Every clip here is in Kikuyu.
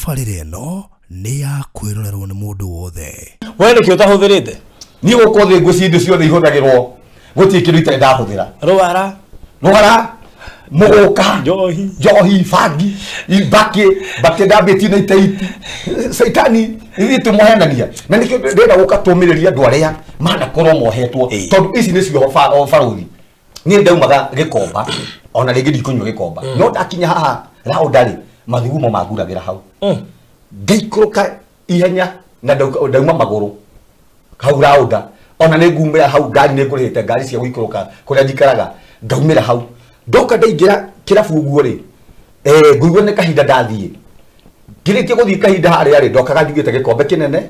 Tabarĩra ĩno nĩ ya kwĩrorerwo nĩ mũndũ wothe. We nĩkĩ ũtahũthĩrĩte? Niĩ gũkũ thĩ ngwĩciria indo ciothe ihũthagĩrwo gũtirĩ kĩndũ itarĩ ndahũthĩra. Rwara. Rwara, mũgũka, Njohi. Njohi, bangi, mbakĩ, mbakĩ ndambĩtie na itaiti. Caitani, ithuĩ tũmũhenania. Na nĩkĩo ndĩrenda gũka tũmĩrĩrie andũ arĩa manakorwo mohetwo. Tondũ ici nĩcio barũthi. Niĩ ndaumaga Gĩkomba, ona rĩngĩ ndikũnyua Gĩkomba. No ndakinya haha raunda rĩ, mathugumo manguragĩra hau. Ngaikũrũka ihenya na ndauma magũrũ hau raunda. Ona nĩ ngumĩra hau ngari nĩ ngũrĩhĩte ngari cia gũikũrũka kũrĩa njikaraga, ngaumĩra hau. Ndoka ndaingĩra kĩrabu ũguo rĩ, ngũigua nĩ kahinda ndathiĩ. Ngĩrĩkia gũthiĩ kahinda harĩa rĩ, ndokaga njugĩte gĩkombe kĩnene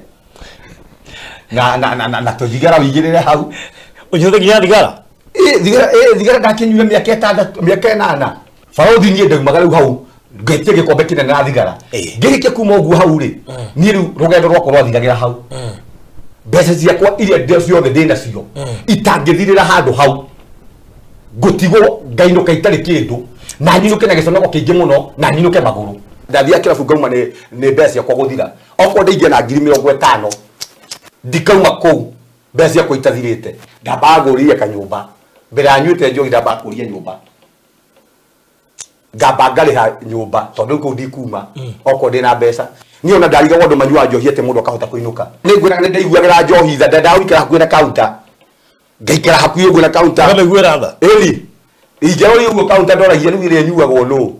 na tũthigara wĩigĩrĩre hau. Ũnyuĩte nginya thigara? Thigara ndakĩnyuire mĩaka ĩtandatũ, mĩaka ĩnana. Barũthi niĩ ndaumaga rĩu hau ngetie gĩkombe kĩnene na thigara. Ngĩrĩkia kuma ũguo hau rĩ, niĩ rĩu rũgendo rwakwa rwathiragĩra hau. Mbeca ciakwa iria ciothe ndĩ nacio itangĩthirĩra handũ hau, ngũtigwo ngainũka itarĩ kĩndũ, na nyinũke na gĩconoko kĩingĩ mũno, na nyinũke magũrũ. Ndathiaga kĩrabu ngauma nĩ mbeca ciakwa gũthira. Okorwo ndaingĩra na ngiri mĩrongo ĩtano, ndikauma kũu mbeca ciakwa itathirĩte. Ndambaga kũria kanyũmba. Mbere ya nyuĩte njohi ndambaga kũria nyũmba. Ngamba ngarĩha nyũmba tondũ rĩu kũu ndikuma okorwo ndĩna mbeca. Niĩ ona ndarigagwo andũ manyuaga njohi atĩ mũndũ akahota kũinũka. Nĩ ngwĩraga nĩ ndaiguagĩra njohi tha, ndendaga gũikara hakuhĩ na counter. Ngaikara hakuhĩ ũguo na counter. Ũkamĩiguĩra tha? Ĩni. Ingĩrora ũguo counter ndoragia rĩu ĩrĩa ĩnyuagwo nũ.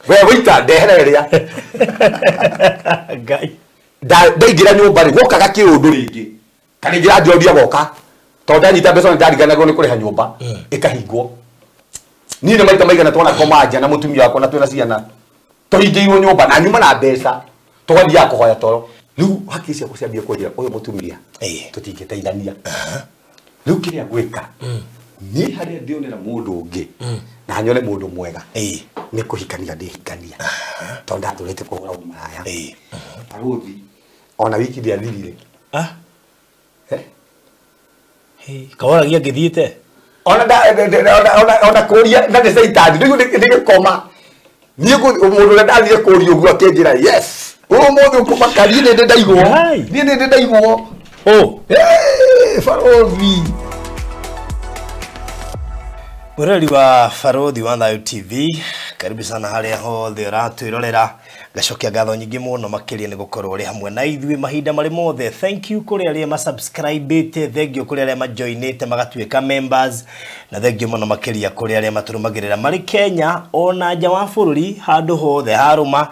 We waiter ndehere ĩrĩa. Ngai. Ndaingĩra nyũmba rĩ, gwokaga kĩũndũ rĩngĩ. Kana ingĩra njohi agoka. Tondũ ndanyita mbeca nĩ ndariganagwo nĩ kũrĩha nyũmba. Ĩkahingwo. Niĩ nĩ maita maigana twanakoma nja na mũtumia wakwa na twĩna ciana. Tũhingĩirwo nyũmba na nyuma na mbeca. Tũgathiaga kũhoya toro. Rĩu hakiri ciakwa ciambia kũnjĩra ũyũ mũtumia tũtingĩteithania. Rĩu kĩrĩa ngwĩka, niĩ harĩa ndĩonera mũndũ ũngĩ na nyone mũndũ mwega, nĩ kũhikania ndĩhikania. Tondũ ndatũrĩte kũhũra ũmaraya. Barũthi, ona wiki ndĩathirire. Kaworagia ngĩthiĩte? Ona ona kũria na nĩ caitani, rĩu nĩ gĩkoma. Niĩ mũndũ ũrĩa ndathire kũria ũguo akĩnjĩra, yes. Ũmũthĩ ũkũmaka, niĩ nĩ ndĩ ndaigwo. Niĩ nĩ ndĩ ndaigwo. Barũthi. Mwĩroreri wa Barũthi wa Thayu TV, karibu sana harĩa hothe ũratwĩrorera. Ngacokia ngatho nyingĩ mũno makĩria nĩ gũkorwo ũrĩ hamwe na ithuĩ mahinda marĩ mothe. Thank you kũrĩ arĩa masubscribĩte, thank you kũrĩ arĩa majoinĩte magatuĩka members, na thank you mũno makĩria kũrĩ arĩa matũrũmagĩrĩra marĩ Kenya ona nja wa bũrũri, handũ hothe harũma.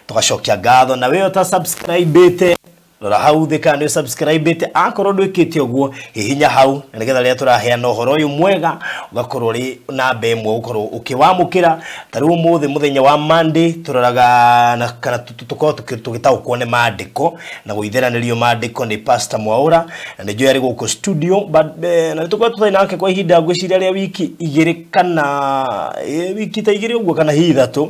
Tũgacokia ngatho. Na we ũta subscribĩte, rora hau thĩ kana nĩ subscribĩte. Akorwo ndwĩkĩte ũguo, hihinya hau na nĩgetha rĩrĩa tũraheana ũhoro ũyũ mwega ũgakorwo ũrĩ namba ĩmwe ũkorwo ũkĩwamũkĩra. Ta rĩu ũmũthĩ mũthenya wa Monday tũroraga na kana tũkorwo tũgĩtaũkwo nĩ maandĩko na gũitheranĩrio maandĩko nĩ Pastor Mwaura, na nĩ njũĩ arĩ gũkũ studio, but na nĩ tũkorwo tũtarĩ nake kwa ihinda ngwĩciria rĩa wiki igĩrĩ kana, wiki ta igĩrĩ ũguo kana hihi ithatũ.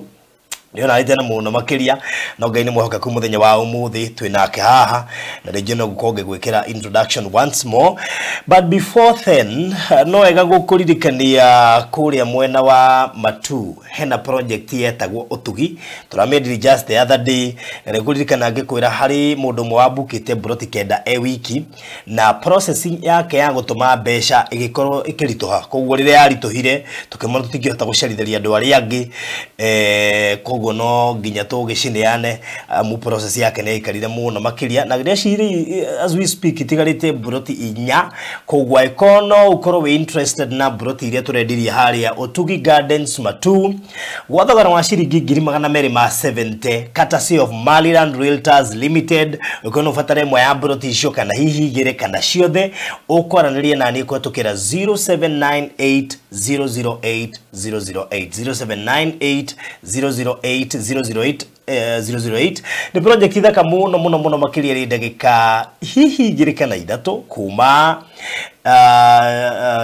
Nĩona arĩ tena mũno makĩria, no Ngai nĩ mwĩhokeku mũthenya wa ũmũthĩ twĩ nake haha, na rĩngĩ no ngũkorwo ngĩgwĩkĩra introduction once more. But before then, no wega gũkũririkania kũrĩa mwena wa Matu hena project yetagwo Ũtugi. Tũramĩendirie just the other day, na nĩngũririkana ngĩkwĩra harĩ mũndũ ũmwe wambukĩte mburoti kenda e wiki, na processing yake ya gũtũma mbeca ĩgĩkorwo ĩkĩritũha. Koguo rĩrĩa yaritũhire tũkĩmona tũtingĩhota gũcerithĩria andũ arĩa angĩ, koguo no nginya tũgĩcineane, amu process yake nĩ yaikarire mũno makĩria, na ndeciria as we speak itigarĩte mburoti inya. Koguo angĩkorwo no ũkorwo wĩ interested na mburoti iria tũrendirie harĩa Ũtugi Gardens Matu gwa thogora wa ciringi ngiri magana merĩ ma 70, courtesy of Maryland Realtors Limited. Ũngĩkorwo no ũbatare ĩmwe ya mburoti icio kana hihi igĩrĩ kana ciothe, ũkwaranĩrie na niĩ kũhetũkĩra 0798 008 008, 0798 008 008, 008. Nĩ project thaka mũno mũno mũno makĩria rĩ ndagĩka hihi igĩrĩ kana ithatũ kuma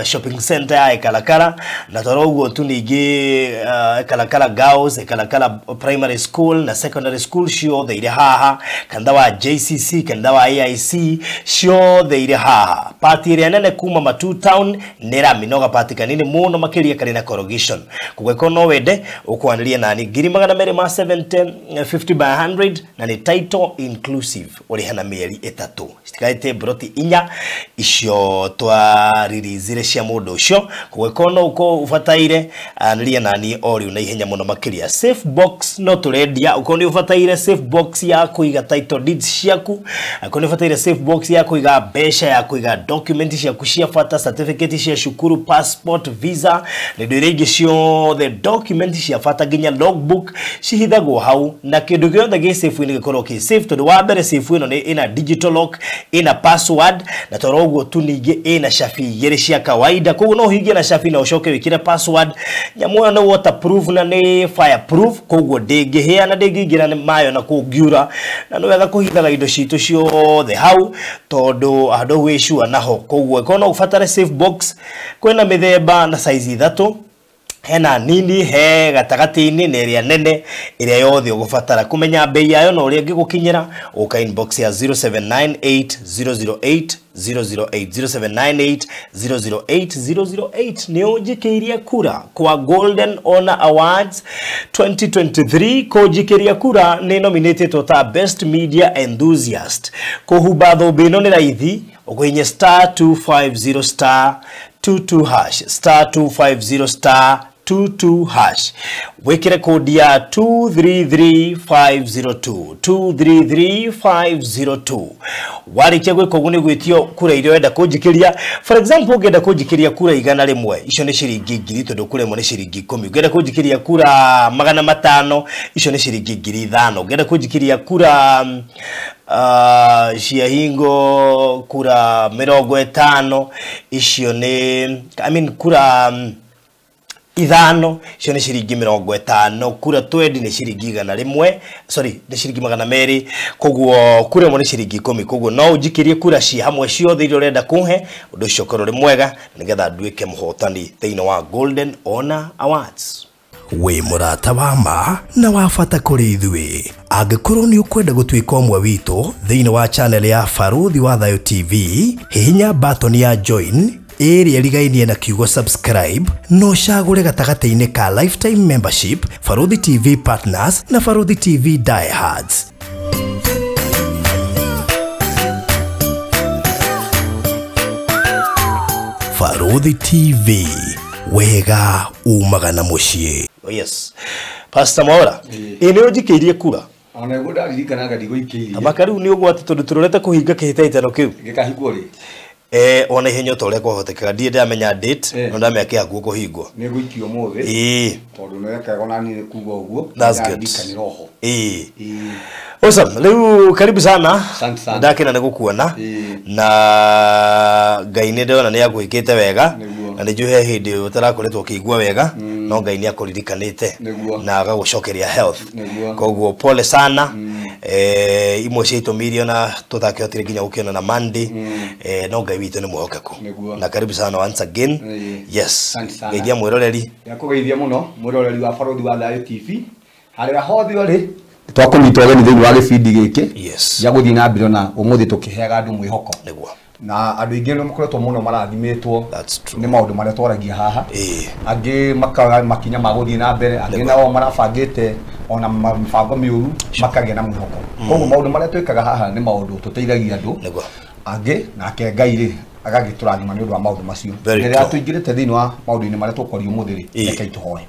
shopping center ya Ekalakala na toro tu ningĩ Ekalakala Girls, Ekalakala Primary School na Secondary School ciothe irĩ haha, kanitha wa JCC, kanitha wa AIC ciothe irĩ haha. Pati ĩrĩa nene kuma Matu Town nĩ rami no gapati kanini mũno makĩria karĩ na corrugation. Kũgeko no wende ũkwanĩrie nani 270 50 by 100 na nĩ title inclusive ũrĩha na mĩeri 3 citikaite broti 4 icio twaririizire cia mũndũ ũcio. Kũgeko no uko ũbataire anĩria nani o rĩu na ihenya mũno makĩria. Safe box no tũrendia, uko nĩ ũbataire safe box ya kũiga title deeds ciaku, uko nĩ ũbataire safe box ya kũiga mbeca, ya kũiga document ciaku cia bata, certificate cia cukuru, passport, visa na indo iria ingĩ ciothe, document cia bata nginya logbook cihithagwo hau, na kĩndũ gĩothe gĩ safe-inĩ gĩkorwo kĩ safe tondũ wa mbere safe ĩno nĩ ĩna digital lock, ĩna password na toro ũguo tu ningĩ ĩna cabi igĩrĩ cia kawaida, koguo no ũhingie na cabi na ũcoke wĩkĩre password. Nyamũ ĩyo nĩ waterproof na nĩ fireproof, koguo ndĩngĩhĩa na ndĩngĩingĩra nĩ mayo na kũngiura, na nĩ wega kũhithaga indo citũ ciothe hau tondũ handũ gwĩcua naho. Koguo ĩkorwo no ũbatare safe box, kwĩna mĩthemba na size 3, hena nini, he gatagatĩ-inĩ na ĩrĩa nene, ĩrĩa yothe ũgũbatara. Kũmenya bei yayo na ũrĩa ĩngĩgũkinyĩra ũka inbox ya 0798 008 008 0798 008 008. Nĩ ũnjikĩirie kura kwa Golden Honor Awards 2023. Kũnjikĩria kura nĩ nominated ta Best Media Enthusiast. Kũhumba thũmbĩ ĩno nĩ raithi, ũkũhihinya star 250 star 22 hash, star 250 star 22 hash, wikire kodi ya 233502 233502. Warikia gwika uguo ni gwitio kura iria wenda kunjikiria. For example, ungienda kunjikiria kura 100, icio ni ciringi 1000 tondu kura imwe ni ciringi 10. Ungienda kunjikiria kura 500, icio ni ciringi 5000. Ungienda kunjikiria kura cia hingo kura 50, icio ni I mean kura 5, icio nĩ ciringi 50, kura 20 nĩ ciringi 100, sorry nĩ ciringi 200, koguo kura ĩmwe nĩ ciringi 10. Koguo no ũnjikĩrie kura ci hamwe ciothe iria ũrenda kũhe, ũndũ ũcio ũkorwo ũrĩ mwega nĩgetha nduĩke mũhotani thĩinĩ wa Golden Honor Awards. Wĩ mũrata wa ma na wa bata kũrĩ ithuĩ. Angĩkorwo nĩ ũkwenda gũtuĩka ũmwe witũ thĩinĩ wa channel ya Barũthi wa Thayũ TV, hihinya button ya join ĩrĩa ĩrigainie na kiugo subscribe, no ũcagũre gatagatĩ-inĩ ka lifetime membership, Barũthi TV Partners na Barũthi TV Diehards. Barũthi TV, wega umaga na mũciĩ. Oh yes. Pastor Mwaura, ĩ nĩ ũnjikĩirie kura? Ona guo ndaririkanaga ndigũikĩirie. Amaka rĩu nĩ ũgwati tondũ tũrorete kũhinga kĩhĩtahĩtano kĩu. Gĩkahingwo rĩ? Ona ihenya o ta ũrĩa kwahotekaga, ndirĩ ndamenya date, no ndamenya kĩhakuo kũhingwo. Nĩ ngũikio ũmũthĩ. Ĩĩ. Tondũ nĩ wekaga ona niĩ kuga ũguo. That's good. Ndaririkanĩra oho. Ĩĩ. Ĩĩ. Awesome. Rĩu karibu sana. Asante sana. Ndakena nĩ gũkuona. Ĩĩ. Na Ngai nĩ ndĩrona nĩ agwĩkĩte wega. Nĩguo. Na nĩ njũĩ he hĩndĩ ũtarakoretwo ũkĩigua wega, no Ngai nĩ akũririkanĩte. Nĩguo. Na agagũcokeria health. Nĩguo. Koguo pole sana. Imwe cia itũmi iria ona tũtakĩhotire nginya gũkĩona na Monday. No Ngai witũ nĩ mwĩhokeku. Nĩguo. Na karibu sana once again. Ĩĩ. Yes. Asante sana. Ngeithia mwĩroreri. Ndakũgeithia mũno mwĩroreri wa Barũthi wa Thayũ TV. Harĩa hothe ũrĩ, twakũnyita ũgeni thĩinĩ wa gĩbindi gĩkĩ. Yes. Gĩa gũthiĩ na mbere na ũmũthĩ tũkĩheaga andũ mwĩhoko. Nĩguo. Na andũ aingĩ nĩ makoretwo mũno marathimĩtwo That's true. nĩ maũndũ marĩa twaragia haha. Ĩĩ. Angĩ makoya makinya ma gũthiĩ na mbere, angĩ Nĩguo. nao marabangĩte ona mĩbango mĩũru makagĩa na mwĩhoko. Koguo maũndũ marĩa twĩkaga haha nĩ maũndũ tũteithagia andũ. Nĩguo. Angĩ nake Ngai rĩ agagĩtũrathima nĩ ũndũ wa maũndũ macio. Very Rĩrĩa true. tũingĩrĩte thĩinĩ wa maũndũ-inĩ marĩa tũkwaria ũmũthĩ rĩ, Ĩĩ. rekei tũhoe.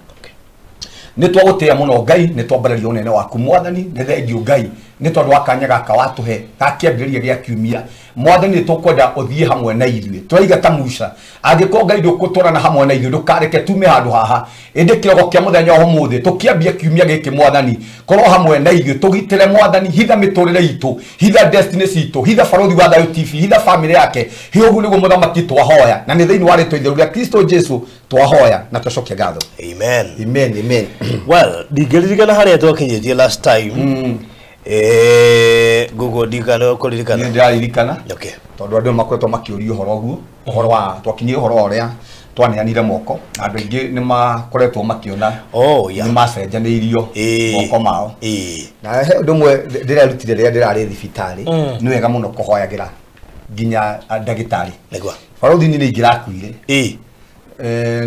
Nĩ twagũtĩĩa mũno Ngai, nĩ twambararia ũnene waku Mwathani, nĩ thengiũ Ngai nĩ tondũ wa kanya gaka watũhe ga kĩambĩrĩria gĩa kiumia. Mwathani nĩ tũkwenda ũthiĩ hamwe na ithuĩ, tũraiga ta Musa, angĩkorwo Ngai ndũgũtwarana hamwe na ithuĩ ndũkareke tume handũ haha, ĩndĩ kĩrogo kĩa mũthenya wa ũmũthĩ tũkĩambia kiumia gĩkĩ Mwathani, korwo hamwe na ithuĩ, tũgitĩre Mwathani, hitha mĩtũrĩre itũ, hitha destiny citũ, hitha Barũthi wa Thayũ TV, hitha famĩlĩ yake. Hiũ ũguo nĩguo mũthamaki twahoya, na nĩ thĩinĩ wa rĩtwa itheru rĩa Kristo Jesu twahoya na twacokia ngatho. Amen. Amen, amen. Well, ndingĩririkana harĩa twakinyĩtie last time. Google ndikana kũririkana. Nĩ ndĩraririkana. Okay. Tondũ andũ makoretwo makĩũria ũhoro ũguo, ũhoro wa twakinyire ũhoro ũrĩa twaneanire moko, andũ aingĩ nĩ makoretwo makĩona nĩ macenjanĩirio moko mao. Na he ũndũ ũmwe ndĩrerutire rĩrĩa ndĩrarĩ thibitarĩ, nĩ wega mũno kũhoyagĩra nginya ndagĩtarĩ. Barothi nĩ ingĩrakuire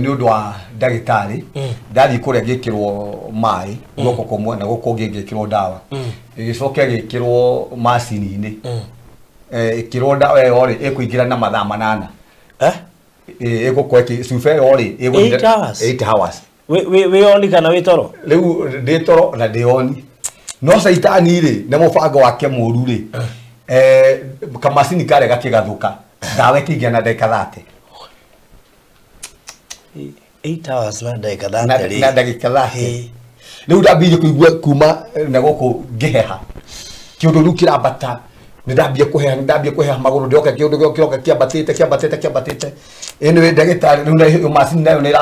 nĩ ũndũ wa ndagĩtarĩ, ndathiĩ kũrĩa ngĩkĩrwo maĩ guoko kũmwe na gũkũ kũngĩ ngĩkĩrwo ndawa, ĩgĩcoka ĩgĩkĩrwo macini-inĩ, ĩkĩrwo ndawa ĩyo rĩ ĩkũingĩra na mathaa 8. Ĩgũkorwo cuba ĩyo rĩ ĩgũthiĩ 8 hours. Wĩ oni kana wĩ toro? Rĩu ndĩ toro na ndĩ oni. No caitani rĩ na mũbango wake mũru rĩ, kamacini karĩa gakĩgathũka, ndawa ĩkĩingĩra na ndagĩka 30. 8 hours na ndagĩka 30 rĩ. Na ndagĩka 30. Rĩu ndambĩrĩirie kũigua kuma na gũkũ ngĩheha. Kĩũndũ rĩu kĩrambata, nĩ ndambia kũheha, nĩ ndambia kũheha magũrũ, ndĩroka kĩũndũ kĩroka kĩambatĩte, kĩambatĩte, kĩambatĩte. Anyway, ndagĩtarĩ rĩu macini nayo nĩ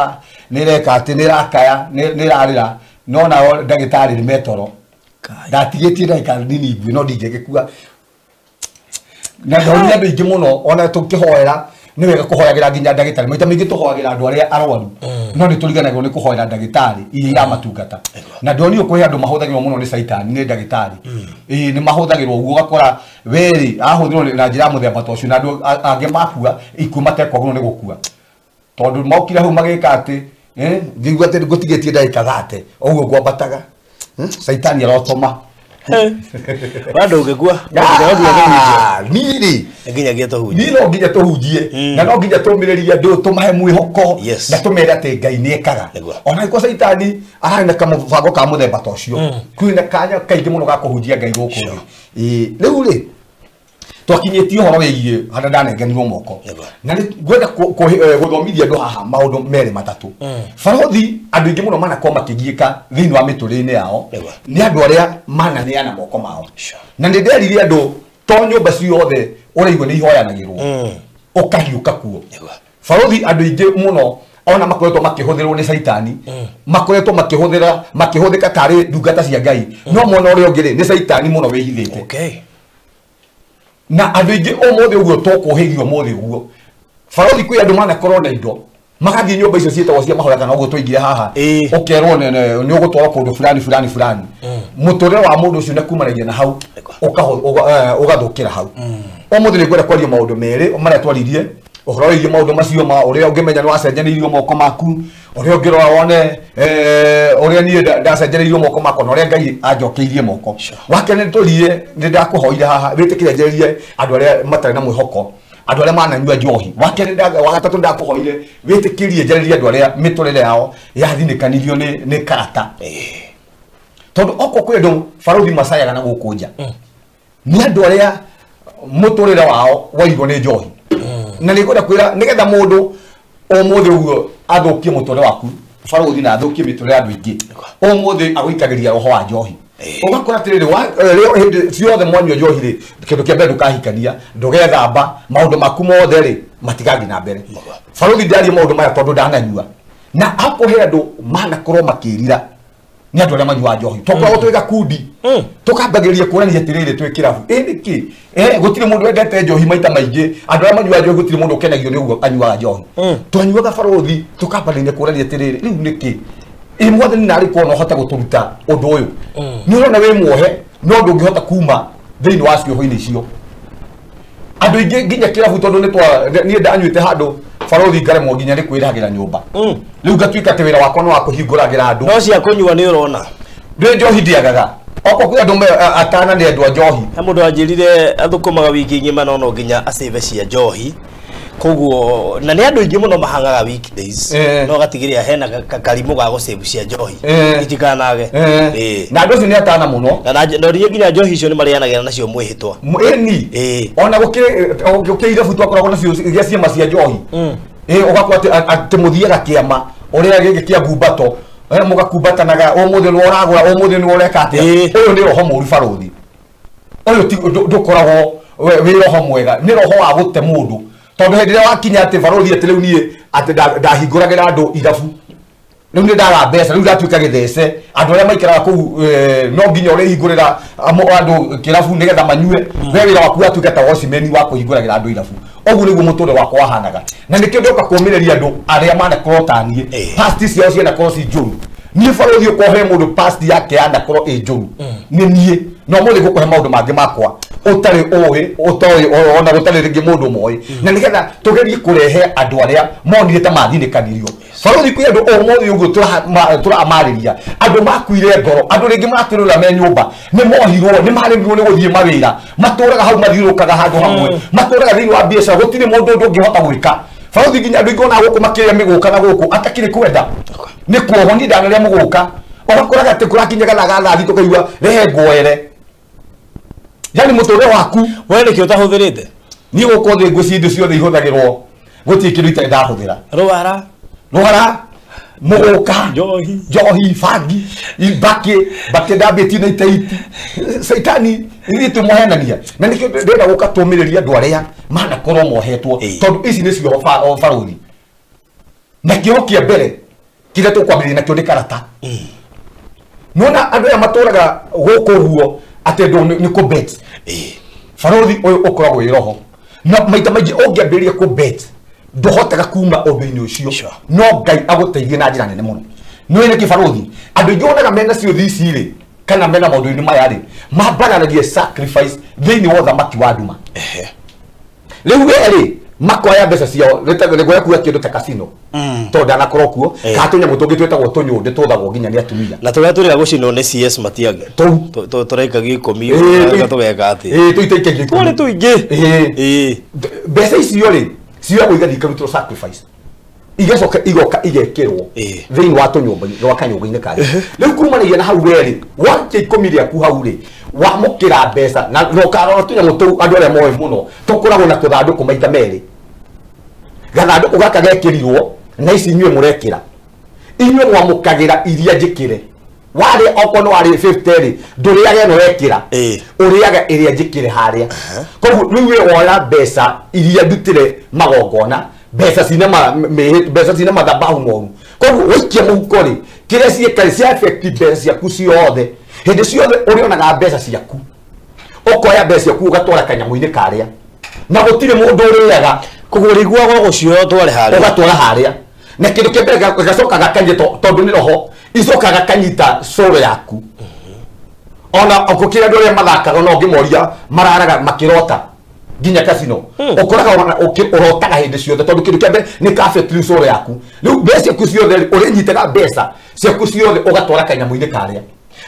ĩreka atĩ nĩ ĩrakaya, nĩ ĩrarĩra, no nao ndagĩtarĩ nĩ metoro. Ndatigĩtie ndagĩka nini ngue, no ndingĩgĩkua. Na ndonire andũ aingĩ mũno ona tũkĩhoera nĩ wega kũhoyagĩra nginya ndagĩtarĩ. Maita maingĩ tũhoyagĩra andũ arĩa arwaru, no nĩ tũriganagĩrwo nĩ kũhoera ndagĩtarĩ iria iramatungata. Na ndonire kwĩ andũ mahũthagĩrwo mũno nĩ caitani nĩ ndagĩtarĩ. Ĩĩ nĩ mahũthagĩrwo ũguo ũgakora werĩ ahũthĩrwo na njĩra ya mũthemba ta ũcio, na andũ angĩ makua ikuũ matekwagĩrwo nĩ gũkua. Tondũ mokire hau magĩka atĩ ngĩigua atĩ ngũtigĩtie ndagĩka 30 ũguo ngwambataga. Caitani arotoma. Bado ũngĩkua niĩ rĩ nginyagia tũhunjie. Niĩ no nginya tũhunjie na no nginya tũmĩrĩrie andũ, tũmahe mwĩhoko na tũmere atĩ Ngai nĩ ekaga. Ona angĩkorwo caitani ararĩ na kamũbango ka mũthemba ta ũcio, kwĩna kanya kaingĩ mũno ga kũhunjia Ngai gũkũ thĩ. Rĩu rĩ twakinyĩtie ũhoro wĩgiĩ harĩa ndanenganirwo moko, na nĩ ngwenda gũthomithia andũ haha maũndũ merĩ matatũ. Barothi andũ aingĩ mũno manakorwo makĩgiĩka thĩinĩ wa mĩtũrĩre-inĩ yao nĩ andũ arĩa mananeana moko mao. Na nĩ nderire andũ to nyũmba ciothe ũraigua nĩ ihoyanagĩrwo ũkahiũka kuo. Barothi andũ aingĩ mũno ona makoretwo makĩhũthĩrwo nĩ caitani, makoretwo makĩhũthĩra makĩhũthĩka tarĩ ndungata cia Ngai, no mwena ũrĩa ũngĩ rĩ nĩ caitani mũno wĩhithĩte. Na andũ aingĩ ũmũthĩ ũguo tũkũhĩgio ũmũthĩ ũguo. Barothi kwĩ andũ manakorwo na indo magathiĩ nyũmba icio ciĩtagwo cia mahoya kana ũguo twaingire haha, ũkerwo nĩ ũgũtwarwo kũndũ fulani fulani fulani. Mũtũrĩre wa mũndũ ũcio nĩ kumanagia na hau, ũgathũkĩra hau. Ũmũthĩ nĩ ngwenda kwaria maũndũ merĩ marĩa twaririe, ũhoro wĩgiĩ maũndũ macio ma ũrĩa ũngĩmenya nĩ wacenjanĩirio moko maku, ũrĩa ũngĩrora wone ũrĩa niĩ ndacenjanĩirio moko makwa na ũrĩa Ngai anjokeirie moko. Wake nĩ tũririe, nĩ ndakũhoire haha wĩtĩkĩre njarĩrie andũ arĩa matarĩ na mwĩhoko, andũ arĩa mananyua njohi. Wake wa gatatũ ndakũhoire wĩtĩkĩrie njarĩrie andũ arĩa mĩtũrĩre yao yathinĩkanirio nĩ karata. Tondũ okorwo kwĩ andũ barothi macayaga na gũkũ nja, nĩ andũ arĩa mũtũrĩre wao waigwo nĩ njohi. Na nĩ ngwenda kwĩra nĩgetha mũndũ ũmũthĩ ũguo athũkie mũtũrĩre waku barothi na athũkie mĩtũrĩre ya andũ aingĩ, ũmũthĩ agũikagĩria roho wa njohi. Ũgakora atĩrĩrĩ, hĩndĩ ciothe mwanyua njohi rĩ, kĩndũ kĩa mbere ndũkahikania, ndũgethamba, maũndũ maku mothe rĩ matigathiĩ na mbere. Barothi ndarie maũndũ maya tondũ ndananyua. Na akũhe andũ manakorwo makĩrira nĩ andũ arĩa manyuaga njohi. Twakoragwo twĩ gakundi, tũkambagĩrĩria kũrania atĩrĩrĩ twĩ kĩrabu, ĩ nĩkĩ gũtirĩ mũndũ wendete njohi maita maingĩ, andũ arĩa manyuaga njohi gũtirĩ mũndũ ũkenagio nĩ ũguo anyuaga njohi. Twanyuaga barothi tũkambagĩrĩria kũrania atĩrĩrĩ, rĩu nĩkĩ ĩ mwathani narĩ korwo no ũhote gũtũruta ũndũ ũyũ. Nĩ ũrona wĩ muohe no ndũngĩhota kuma thĩinĩ wa cioho-inĩ icio. Andũ aingĩ nginya kĩrabu tondũ niĩ ndanyuĩte handũ barothi ngaremwo nginya nĩ kwĩrahagĩra nyũmba. Rĩu ngatuĩka atĩ wĩra wakwa nĩ wa kũhingũragĩra andũ. No cia kũnyua nĩ ũrona. Ndĩ njohi ndiagaga. Okorwo kwĩ andũ atana nĩ andũ a njohi. He mũndũ anjĩrire athũkũmaga wiki ng'ima no no nginya acĩve cia njohi. Koguo na nĩ andũ aingĩ mũno mahangaga weekdays, no gatigĩrĩra hena karimũ ga gũcĩvu cia njohi itikanage. Na andũ acio nĩ atana mũno. Na ndorie nginya njohi icio nĩ marĩanagĩra nacio mwĩhĩtwa. Ĩni. Ona gũkĩrĩ irabu twakoragwo nacio iria ciama cia njohi. Ũgakorwo atĩ mũthiaga kĩama ũrĩa gĩkĩ kĩa ngumbato, mũgakumbatanaga ũmũthĩ nĩwe ũragũra, ũmũthĩ nĩwe ũreka atĩa. Ũyũ nĩ roho mũũru barothi. Ũyũ ti ndũkoragwo wĩ roho mwega, nĩ roho wa gũte mũndũ. Tondũ hĩndĩ ĩrĩa wakinya atĩ barothi atĩ rĩu niĩ atĩ ndahingũragĩra andũ irabu, Rĩu nĩ ndaga mbeca, rĩu ndatuĩka gĩthece. Andũ arĩa maikaraga kũu no nginya ũrĩhingũrĩra andũ kĩrabu nĩgetha manyue. We wĩra waku watuĩka ta watchman wa kũhingũragĩra andũ irabu. Ũguo nĩguo mũtũrĩre wakwa wahanaga. Na nĩkĩo ndoka kũũmĩrĩria andũ arĩa manakorwo ta niĩ. Past ciao cianakorwo ci njũru. Niĩ barũthi ũkohe mũndũ past yake yanakorwo ĩ njũru. Nĩ niĩ. No mũthĩ ngũkũhe maũndũ mangĩ makwa ũtarĩ ũĩ, ũtoĩ, ona gũtarĩ rĩngĩ mũndũ moĩ. Na nĩgetha tũgerie kũrehe andũ arĩa monire ta mathinĩkanirio. Barũthi kwĩ andũ ũmũthĩ ũguo tũramarĩria. Andũ makuire ngoro, andũ rĩngĩ maratũrĩra me nyũmba, nĩ mohirwo, nĩ maremirwo nĩ gũthiĩ mawĩra. Matũraga hau mathiũrũrũkaga handũ hamwe. Matũraga thĩinĩ wa biacara, gũtirĩ mũndũ ũndũ ũngĩhota gwĩka. Barũthi nginya andũ aingĩ ona gũkũ makĩrĩa mĩgũka na gũkũ atakĩrĩ kwenda. Nĩ kuohwo niĩ ndanarĩa mũgũka. Ũgakoraga atĩ kũrakinya gathaa ga thaa thita ũkaigua rehe nguoere. Yani mũtũrĩre waku we nĩkĩ ũtahũthĩrĩte? Niĩ gũkũ thĩ ngwĩciria indo ciothe ihũthagĩrwo gũtirĩ kĩndũ itarĩ ndahũthĩra. Rwara. Rwara, mũgũka, njohi, njohi, bangi, mbakĩ, mbakĩ ndambĩtie na itaiti. Caitani ithuĩ tũmũhenania. Na nĩkĩo ndĩrenda gũka tũũmĩrĩrie andũ arĩa manakorwo mohetwo, tondũ ici nĩcio barũthi. Na kĩo kĩa mbere kĩrĩa tũkwambĩrĩria nakĩo nĩ karata. Nĩwona andũ aya matũraga gũkũ ũguo atĩ andũ nĩ kũbet. Barũthi ũyũ ũkoragwo wĩ roho. Na maita maingĩ ũngĩambĩrĩria kũbet ndũhotaga kuma ũndũ-inĩ ũcio. No Ngai agũteithie na njĩra nene mũno. Nĩũĩ nĩkĩ barũthi? Andũ aingĩ wonaga mena ciũthi ici rĩ, kana mena maũndũ-inĩ maya rĩ, mambararagia sacrifice thĩinĩ wa ũthamaki wa nduma. Rĩu we rĩ, makoya mbeca ciao, nĩguo kuoya kĩndũ ta casino. Tondũ ndanakorwo kuo, kana tũnyamũ tũngĩ twĩtagwo tũnyũndĩ tũthagwo nginya nĩ atumia. Na tũrĩa tũrĩga gũcinwo nĩ CS Matiang'i. Tũu. Tũraikagia ikũmi, tũgeka atĩ. Tũitaikagia ikũmi. Twarĩ tũingĩ. Mbeca icio rĩ, cioyagwo igathiĩ ikarutĩrwo sacrifice. Igacoka igoka igekĩrwo thĩinĩ wa tũnyũmba rwa kanyũmba-inĩ karĩa. Rĩu kumanagia na hau we rĩ, wakia ikũmi rĩaku hau rĩ, wamũkĩra mbeca na ũkarora tũnyamũ tũu andũ arĩa moĩ mũno tũkoragwo na tũthandũkũ maita merĩ. Gathandũkũ gaka gekĩrirwo na ici inyuĩ mũrekĩra. Inyuĩ mwamũkagĩra iria njĩkĩre. Warĩa okorwo nĩ warĩ 50 rĩ, ndũrĩaga ĩno wekĩra. Ũrĩaga ĩrĩa njĩkĩre harĩa. Koguo rĩu we woya mbeca iria ndutĩre magongona, mbeca cina mbeca cina mathabahu moru. Koguo waikia mũhuko rĩ, kĩrĩa ciĩka rĩ, cia affect mbeca ciaku ciothe. Hĩndĩ ciothe ũrĩonaga mbeca ciaku. Ũkoya mbeca ciaku ũgatwara kanyamũ-inĩ karĩa. Na gũtirĩ mũndũ ũrĩaga. Koguo ũrĩiguaga ũgũcioya ũtware harĩa. Ũgatwara harĩa. Na kĩndũ kĩa mbere gacoka gakanyita tondũ nĩ roho, icoka gakanyita soul yaku. Ona gũkĩrĩ andũ arĩa mathakaga no ũngĩmoria mararaga makĩrota nginya casino. Ũkoraga ũrotaga hĩndĩ ciothe tondũ kĩndũ kĩa mbere nĩ ka affect soul yaku. Rĩu mbeca ciaku ciothe rĩ, ũrĩnyitaga mbeca ciaku ciothe ũgatwara kanyamũ-inĩ karĩa.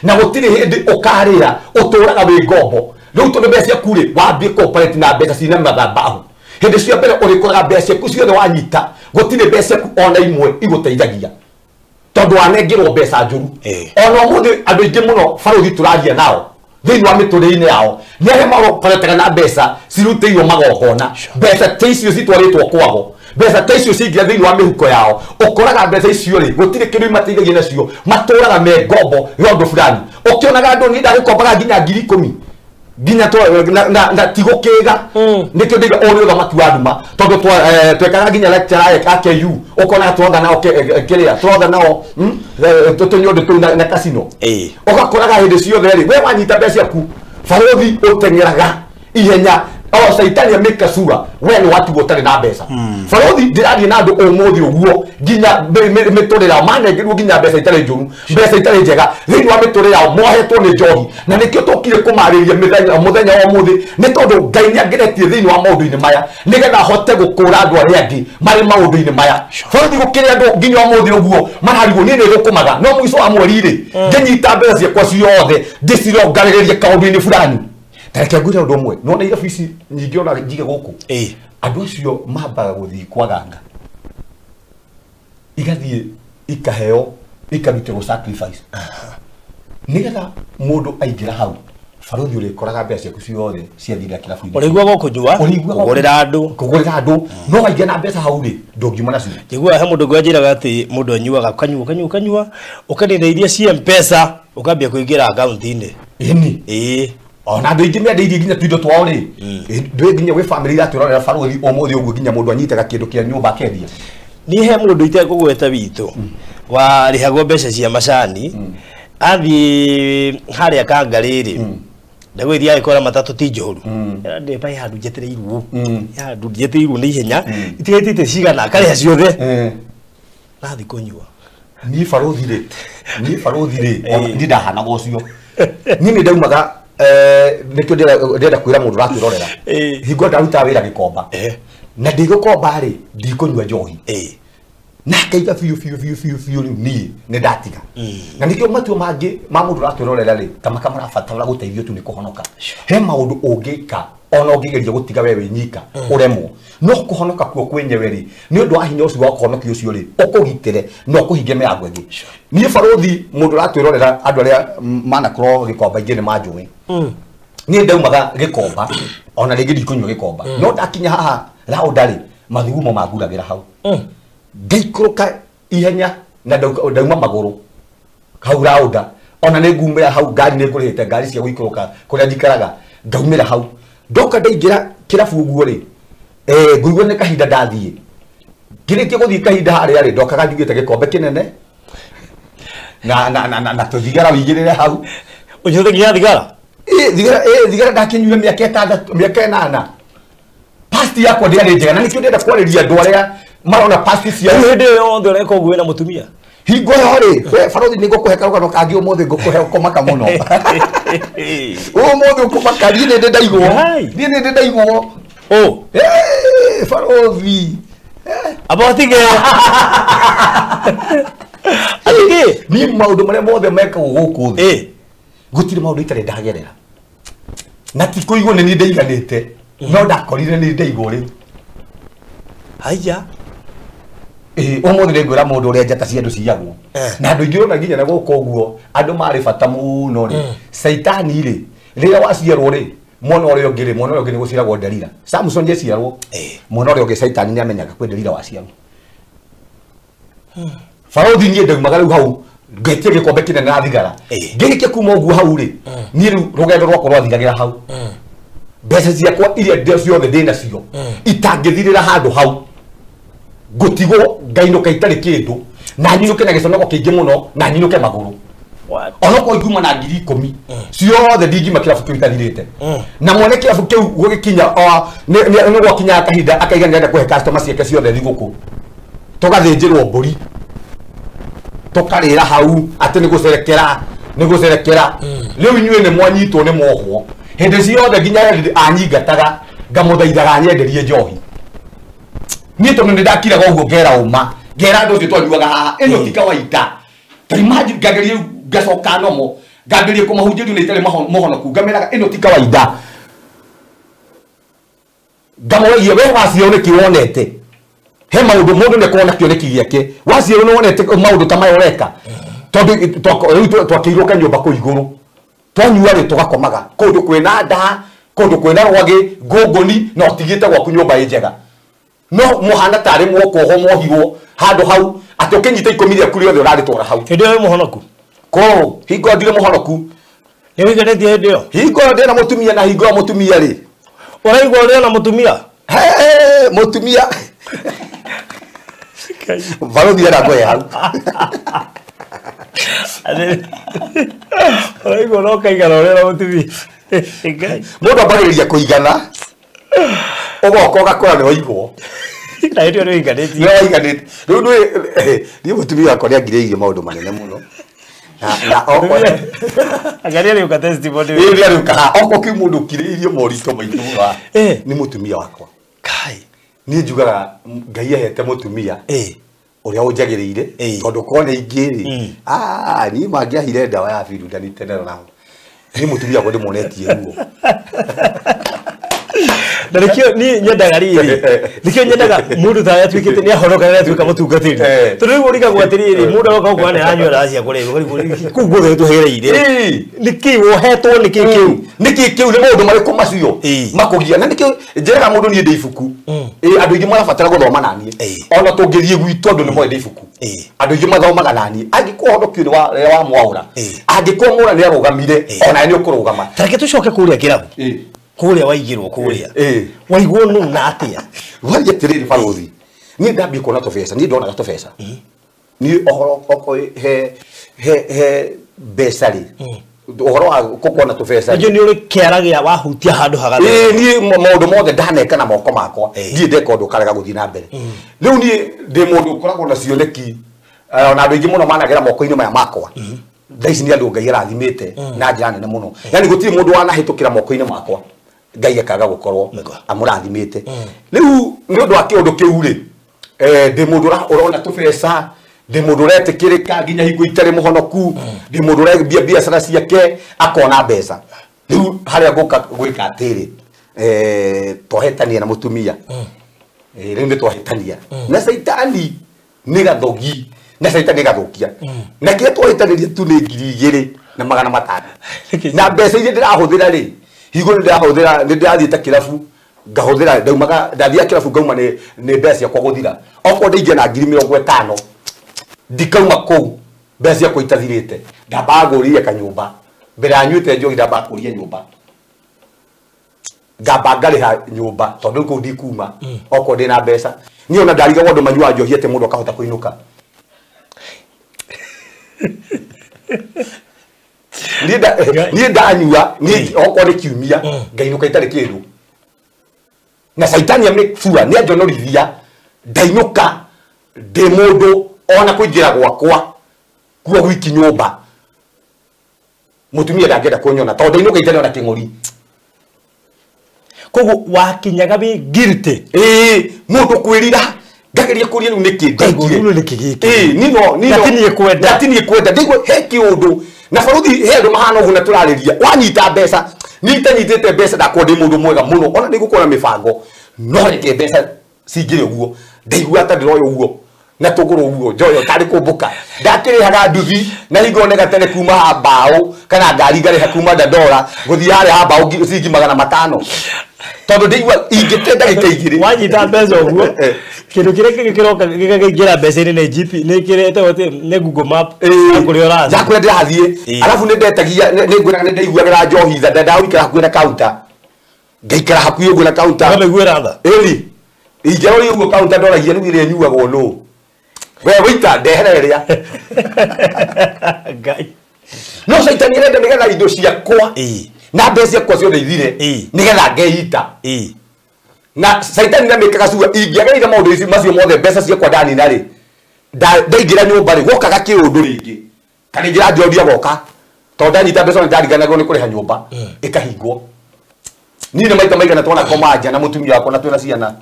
Na gũtirĩ hĩndĩ ũkarĩa, ũtũraga wĩ ngombo. Rĩu tondũ mbeca ciaku rĩ, wambie cooperate na mbeca cina mathabahu. Hĩndĩ cia mbere ũrĩkoraga mbeca ciaku ciothe wanyita, gũtirĩ mbeca ciaku ona imwe igũteithagia. Tondũ wanengerwo mbeca njũru. Ona ũmũthĩ andũ aingĩ mũno barũthi tũraria nao thĩinĩ wa mĩtũrĩre-inĩ yao nĩ arĩa marokoretaga na mbeca cirutĩirwo magongona. Mbeca ta icio citwarĩtwo kwago, mbeca ta icio cingĩra thĩinĩ wa mĩhuko yao, ũkoraga mbeca icio rĩ, gũtirĩ kĩndũ imateithagia nacio, matũraga me ngombo ya ũndũ fulani. Ũkĩonaga andũ niĩ ndagĩkombaga nginya 10,000 nginya na ti gũkĩga. Nĩkĩo ndĩiga ũyũ nĩ ũthamaki wa nduma, tondũ twekaga nginya lecture a KU, ũkona twotha nao kĩrĩa, twotha nao, tũnyũndĩ tũu na casino. Ũgakoraga hĩndĩ ciothe rĩ, we wanyita mbeca ciaku, barũthi ũteng'eraga ihenya, o caitani amĩkacua, we nĩ watigwo ũtarĩ na mbeca. Barũthi ndĩraria na andũ ũmũthĩ ũguo nginya mĩtũrĩre yao, manengerirwo nginya mbeca itarĩ njũru, mbeca itarĩ njega thĩinĩ wa mĩtũrĩre yao, mohetwo nĩ njohi. Na nĩkĩo tũkire kũmarĩria mũthenya wa ũmũthĩ, nĩ tondũ Ngai nĩangeretie thĩinĩ wa maũndũ-inĩ maya nĩgetha ahote gũkũra andũ arĩa angĩ marĩ maũndũ-inĩ maya. Barũthi gũkĩrĩ andũ nginya ũmũthĩ ũguo mararigwo niĩ nĩthũkũmaga, no mũico wa mweri rĩ, ngĩnyita mbeca ciakwa ciothe ndĩcironganĩrĩrie kaũndũ-inĩ fulani. Ta reke ngwĩre ũndũ ũmwe, nĩwona irabu ici nyingĩ ona njige gũkũ, andũ acio mambaga gũthiĩ kwa ganga, igathiĩ ikaheo, ikarutĩrwo sacrifice nĩgetha mũndũ aingĩra hau. Barũthi ũrĩkoraga mbeca ciaku ciothe ciathirĩra kĩrabu-inĩ. Ũrĩiguaga ũkũnyua, kũgũrĩra andũ. Kũgũrĩra andũ, no waingĩra na mbeca hau rĩ, ndũngiuma nacio. Njiguaga he mũndũ ũngĩ wanjĩraga atĩ mũndũ anyuaga, ũkanyua, ũkanyua, ũkanyua, ũkanina iria cia M-Pesa, ũkambia kũingĩra akaunti-inĩ. Ĩni. Ona andũ aingĩ mendeirie nginya tũindo twao rĩ, ndũĩ nginya gwĩ bamĩrĩ iratwĩrorera barũthi ũmũthĩ ũguo nginya mũndũ anyitaga kĩndũ kĩa nyũmba akendia. Niĩ he mũndũ itekũgweta witũ, Warĩhagwo mbeca cia macani athiĩ harĩa Kangarĩ-rĩ ndagwĩthiĩ agĩkora matatũ ti njoru ndĩ bai handũ njetereirwo handũ njetereirwo nĩ ihenya itigaitĩte cigana akarĩha ciothe nathiĩ kũnyua. Niĩ barũthi rĩ niĩ ndahanaga ũcio. Niĩ nĩ ndaumaga nĩkĩo ndĩrenda kwĩra mũndũ ũratwĩrorera hingo ndarutaga wĩra Gĩkomba na ndĩgũkomba rĩ ndikũnyua njohi na ngaiga biũ biũ biũ biũ biũ rĩu niĩ nĩ ndatiga. Na nĩkĩo matua mangĩ ma mũndũ ũratwĩrorera rĩ ta maka marabatara gũteithio tu nĩ kũhonoka. He maũndũ ũngĩka ona ũngĩgeria gũtiga we wĩ nyika ũremwo no kũhonoka kuo kwenyewe rĩ nĩ ũndũ wa hinya ũcio wa kũhonokia ũcio rĩ ũkũgitĩre na ũkũhinge mĩrango ĩngĩ. Niĩ barũthi mũndũ ũratwĩrorera andũ arĩa manakorwo Gĩkomba ingĩ nĩ manjũĩ. Niĩ ndaumaga Gĩkomba ona rĩngĩ ndikũnyua Gĩkomba no ndakinya haha raunda rĩ mathugumo manguragĩra hau ngaikũrũka ihenya na ndauma magũrũ hau raunda ona nĩ ngumĩra hau ngari nĩ ngũrĩhĩte ngari cia gũikũrũka kũrĩa njikaraga ngaumĩra hau ndoka ndaingĩra kĩrabu ũguo rĩ ngũigua nĩ kahinda ndathiĩ ngĩrĩkia gũthiĩ kahinda harĩa rĩ ndokaga njugĩte gĩkombe kĩnene na na na na tũthigara wĩigĩrĩre hau. Ũnyuĩte nginya thigara? Thigara ndakĩnyuire mĩaka ĩtandatũ mĩaka ĩnana. Past yakwa ndĩarĩ njega na nĩkĩo ndĩrenda kwarĩria andũ arĩa marona past ciao. Hĩndĩ ĩyo yothe ũreka ũguo wĩna mũtumia? Hingo ĩyo rĩ we barũthi nĩ ngũkũhe karũgano kangĩ ũmũthĩ ngũkũhe ũkũmaka mũno. Ũmũthĩ ũkũmaka niĩ nĩ ndaigwo. Niĩ nĩ ndaigwo. Barũthi. Aba ũtige. Atige. Niĩ maũndũ marĩa mothe mekagwo gũkũ thĩ gũtirĩ maũndũ itarĩ ndagerera. Na ti kũigwo nĩ niĩ ndaiganĩte no ndakorire nĩ ndaigwo rĩu. Haiya. Ũmũthĩ nĩ ngwĩra mũndũ ũrĩa njata cia andũ ciyagwo. Na andũ aingĩ ũrona nginya na gũkũ ũguo andũ marĩ bata mũno rĩ. Caitani rĩ rĩrĩa waciarwo rĩ mwana ũrĩa ũngĩ rĩ mwana ũrĩa ũngĩ nĩ gũciaragwo Delila. Samson eciarwo mwana ũrĩa ũngĩ Caitani nĩ amenyaga kwĩ Delila waciarwo. Barũthi niĩ ndaumaga rĩu hau ngetie gĩkombe kĩnene na thigara. Ngĩrĩkia kuma ũguo hau rĩ niĩ rĩu rũgendo rwakwa rwathiragĩra hau. Mbeca ciakwa iria ciothe ndĩnacio itangĩthirĩra handũ hau ngũtigwo ngainũka itarĩ kĩndũ na nyinũke na gĩconoko kĩingĩ mũno na nyinũke magũrũ. Onokorwo inguma na 10,000 ciothe ndingima kĩrabu kĩu itathirĩte. Na mwene kĩrabu kĩu gũgĩkinya nĩ gwakinyaga kahinda akaiga nĩarenda kũhe customer ciake ciothe thigũkũ tũgathĩnjĩrwo mbũri tũkarĩra hau atĩ nĩ gũcerekera nĩ gũcerekera. Rĩu inyuĩ nĩ mwanyitwo nĩ mwohwo hĩndĩ ciothe nginya anyingataga ngamũthaithaga anyenderie njohi. Niĩ tondũ nĩ ndakiraga ũguo ngera ũma ngera andũ ũcio twanyuaga haha ĩno ti kawaida. Ta imagine ngageria rĩu ngacoka nomo ngambĩrĩria kũmahunjĩria na itarĩ mũhonoku ngameraga ĩno ti kawaida. Ngamoragia we waciarwo nĩkĩ wonete he maũndũ mũndũ nĩ akorwo na kĩoneki gĩake waciarwo nĩ wonete maũndũ ta maya ũreka tondũ rĩu twakĩirwo kanyũmba kũu igũrũ twanyua rĩ tũgakomaga kũndũ kwĩna ndaa kũndũ kwĩna rwagĩ ngũngũni na ũtigĩte gwaku nyũmba ĩ njega no mũhana tarĩ mwokoho mwohirwo handũ hau atĩ ũkĩnyita 10 rĩaku rĩothe ũrarĩtwara hau. Hĩndĩ ĩyo wĩ mũhonoku? Kũũ hingo ndirĩ mũhonoku. Nĩ wĩiganĩtie hĩndĩ ĩyo? Hingo ĩyo ndĩna mũtumia na hingo ĩyo mũtumia rĩ ũraigua ũrĩ na mũtumia? Mũtumia barũthi enda ngũhe hau. Ũraigua no ũkaigana ũrĩ na mũtumia. Mũndũ ambagĩrĩria kũigana ũgoka ũgakora nĩ waigwo. Na hĩndĩ ĩyo nĩ wĩiganĩtie. Nĩ waiganĩtie. Rĩu niĩ mũtumia wakwa nĩ angirĩirie maũndũ manene mũno. Na Angalia rĩũka testimony. Ĩĩ nĩ arĩũka haha. Okorwo kwĩ mũndũ ũkirĩirie moritũ maitũ mũno nĩ mũtumia wakwa. Kai. Niĩ njugaga Ngai ahete mũtumia ũrĩa ũnjagĩrĩire tondũ korwo nĩ ingĩ rĩ niĩ mangĩahire ndawa ya birundani tene nao. Niĩ mũtumia wakwa ndĩmuonetie ruo. Na nĩkĩo niĩ nyendaga rĩrĩ nĩkĩo nyendaga mũndũ ta atuĩkĩte nĩ ahonoka na atuĩka mũtungatĩri tondũ rĩu ũrigagwo atĩrĩrĩ mũndũ aroka gũkũ nĩ aranyua ndawa cia kũrebia ũkarigwo kũu guothe tũhereire nĩkĩ wohetwo nĩkĩ kĩu nĩkĩ kĩu nĩ maũndũ marĩkũ macio makũgia na nĩkĩo njĩraga mũndũ niĩ ndĩ ibuku andũ aingĩ marabatara gũthoma na niĩ ona tũngĩthiĩ gwitũ andũ nĩ moĩ ndĩ ibuku andũ aingĩ mathomaga na niĩ angĩkorwo ũhonokio nĩ wa mwaũra angĩkorwo mwaũra nĩ arũgamire ona nĩ ũkũrũgama. Ta reke tũcoke kũrĩa kĩrabu kũrĩa waigĩrwo kũrĩa waigwo nũ na atĩa? Waria atĩrĩrĩ barũthi niĩ ndambia kuona tũbeca niĩ ndonaga tũbeca Ni ohoro oko he he he mbeca rĩ ũhoro wa gũkorwo na tũbeca rĩ nĩ ũrĩ kĩara gĩa wahutia handũ hagathe ĩĩ niĩ maũndũ mothe ndaneka na moko makwa ndiĩ ndeka ũndũ ũkarega gũthiĩ na mbere rĩu niĩ ndĩ mũndũ ũkoragwo na cioneki ona andũ aingĩ mũno managera moko-inĩ maya makwa thaa ici nĩ andũ Ngai arathimĩte na njĩra nene mũno yani gũtirĩ mũndũ wanahĩtũkĩra moko-inĩ makwa Ngai akaga gũkorwo amũrathimĩte rĩu nĩ ũndũ wa kĩũndũ kĩu rĩ ndĩ mũndũ ũrona tũbeca ndi mundu uretikirika nginya hingo itari muhonoku ndi mundu urembia biacara ciake akona mbeca riu haria nguka gwika atiri twahetania na mutumia riu ni twahetania na caitani ni gathogi na caitani gathukia na kiria twahetanirie tu ni 2500 na mbeca iria ndirahuthira ri hingo ndirahuthira ni ndirathiite kirabu ngahuthira ndaumaga ndathia kirabu ngauma ni mbeca ciakwa guthira okorwo ndingia na 50,000 ndikauma kuu mbeca ciakwa itathirite ndambaga ngũrire kanyũmba mbere ya nyuĩte njohi ndambaga kũria nyũmba ngamba ngarĩha nyũmba tondũ kũu ndikuma okorwo ndĩna mbeca niĩ ona ndarigagwo andũ manyuaga njohi atĩ mũndũ akahota kũinũka niĩ ndanyua niĩ okorwo nĩ kiumia ngainũka itarĩ kĩndũ na caitani amĩbua nĩ anjonorithia ndainũka ndĩ mũndũ ona kuingira gwakwa kuo gwiki nyumba mutumia ndangĩenda kunyona tondu ndainuka itari ona king'ori koguo wakinyaga wi guilty ii mundu kwirira ngageria kuria riu niki ndaikire niki giki ii nino natinie kwenda ndaigua he kiundu na baruthi he andu mahana uguo na turariria wanyita mbeca ni itanyitite mbeca ndakorwo ndi mundu mwega muno ona ndigũkorwo na mibango no reke mbeca cingire uguo ndaigua ta ndiroya uguo na tuguru uguo njoyo tari kumbuka ndakirihaga nduthi na hingo onega tene kuma ha mbao kana ngari ngariha kuma Dandora guthii haria ha mbao ciringi 500 tondu ndigua ingite ndagika igiri wanyita mbeca uguo kindu kiria kingi kiroka gikaingira mbeca-ini ni GP ni kirete ni Google Map ya kuria urathie ya kuria ndirathie arabu ni ndetagia ni ngwiraga ni ndaiguagira njohi tha ndendaga guikara hakuhi na counter ngaikara hakuhi uguo na counter ngamĩiguĩra tha ĩni ingĩroria uguo counter ndoragia riu ĩrĩa ĩnyuagwo nũ we wita ndehere ria Ngai no caitani arenda nigetha indo ciakwa na mbeca ciakwa ciothe ithire nigetha ngeita na caitani namĩkaga cua ingĩagereire maũndũ macio mothe mbeca ciakwa ndanina rĩ ndaingĩra nyũmba rĩ gwokaga kĩũndũ rĩngĩ karĩngĩ randĩondia goka tondũ ndanyita mbeca nĩndariganagwo nĩ kũrĩha nyũmba ĩkahingwo niĩ nĩ maita maigana twanakoma nja na mũtumia wakwa na twĩna ciana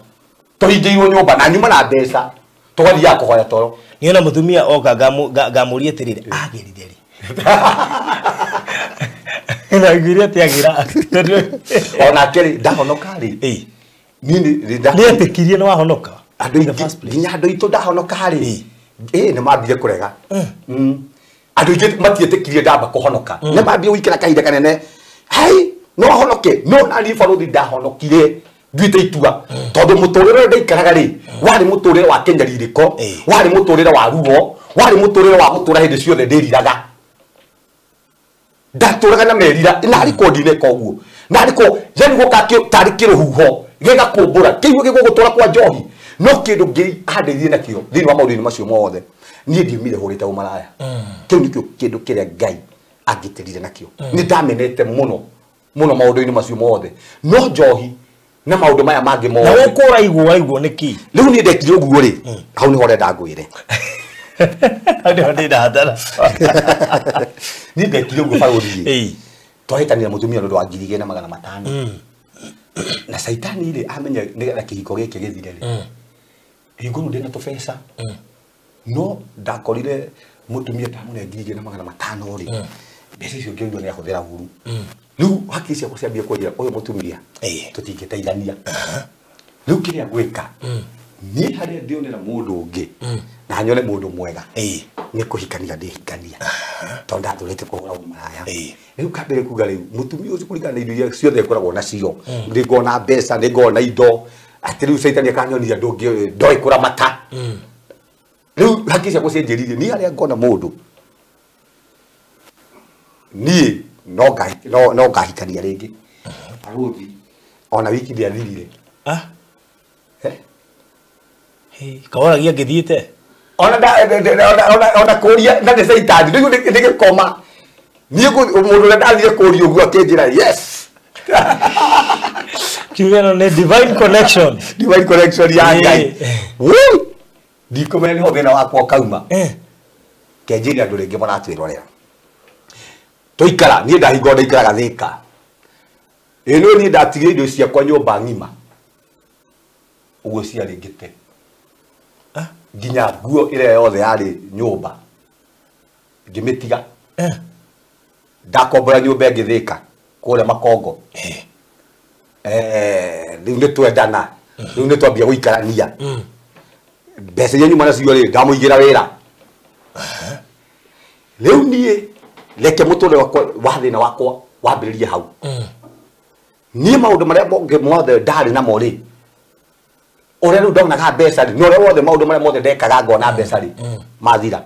tũhingĩirwo nyũmba na nyuma na mbeca tugathiaga kuhoya toro niĩ na mũtumia oka ngamũria atĩrĩrĩ agĩrire rĩ na ngwĩre atĩ agĩra onake rĩ ndahonoka rĩ niĩ nĩetĩkirie nĩ wahonoka andũ aingĩ nginya andũ aitũ ndahonoka rĩ nĩ mambire kũrega andũ aingĩ matietĩkirie ndamba kũhonoka nĩ mambire gũikara kahinda kanene hai no honoke no naniĩ baruthi ndahonokire nduite itua tondu muturire uria ndaikaraga ri wari muturire wa kinyaririko wari muturire wa ruo wari muturire wa gutura hindi ciothe ndiriraga ndaturaga na merira na ariko ndineka uguo na ariko yani guka tari kiruhuho gigakumbura kiu gigugutura kwa njohi no kindu ngiri andeithie nakio thiini wa maundu-ini macio mothe nie ndiumire hurite umaraya kiu nikio kindu kiria Ngai angitĩrire nakio ni ndamenete muno muno maundu-ini macio mothe no njohi na maundu maya mangi mothe na gukura igua igua niki riu ni ndekire uguo ri hau niho urenda ngwire hau niho ndina hathara ni ndekire uguo baruthi twahitanire mutumia nundu wa 2500 na caitani ri amenya nigetha kihiko giki githire ri hingo riu ndina tubeca no ndakorire mutumia ndamune 2500 ri mbeca icio ngĩigua nĩ ahũthĩra ũru rĩu hakiri ciakwa ciambia kwenjera ũyũ mũtumia tũtingĩteithania rĩu kĩrĩa ngwĩka niĩ harĩa ndĩonera mũndũ ũngĩ na nyone mũndũ mwega nĩ kũhikania ndĩhikania tondũ ndatũrĩte kũhũra ũmaraya rĩu kambere kuga rĩu mũtumia ũcio kũringana na indo iria ciothe ngoragwo nacio nĩ ngona mbeca nĩ ngona indo atĩ rĩu caitani akanyonia ndũngĩ ndoĩ kũramata rĩu hakiri ciakwa cianjĩrĩirie niĩ harĩa ngona mũndũ niĩ no ngahikania rĩngĩ baruthi ona wiki ndĩathirire kaworagia ngĩthiĩte Ona ona kũria na nĩ caitani rĩu nĩ gĩkoma niĩ mũndũ ũrĩa ndathire kũria ũguo akĩnjĩra yes. Kiuga ĩno nĩ divine connection. Divine connection ya Ngai. Woo! Ndikũmenya nĩho thĩna wakwa ũkauma. Kenjĩre andũ rĩngĩ maratwĩrorera tũikara niĩ ndahingwo ndaikaraga Thĩka ĩ nĩ niĩ ndatigire indo ciakwa nyũmba ng'ima ũguo ciarĩ ngĩte nginya nguo ĩrĩa yothe yarĩ nyũmba ngĩmĩtiga. Ndakombora nyũmba ĩngĩ Thĩka kũrĩa Makongo. Rĩu nĩ twendana rĩu nĩ twambia gũikarania mbeca iria nyuma nacio rĩ ndamũigĩra wĩra rĩu niĩ reke mũtũrĩre wakwa wa thĩna wakwa wambĩrĩrie hau. Niĩ maũndũ marĩa mothe mothe ndarĩ namo rĩ ũrĩa rĩu ndonaga mbeca rĩ na ũrĩa wothe maũndũ marĩa mothe ndekaga ngona mbeca rĩ mathira.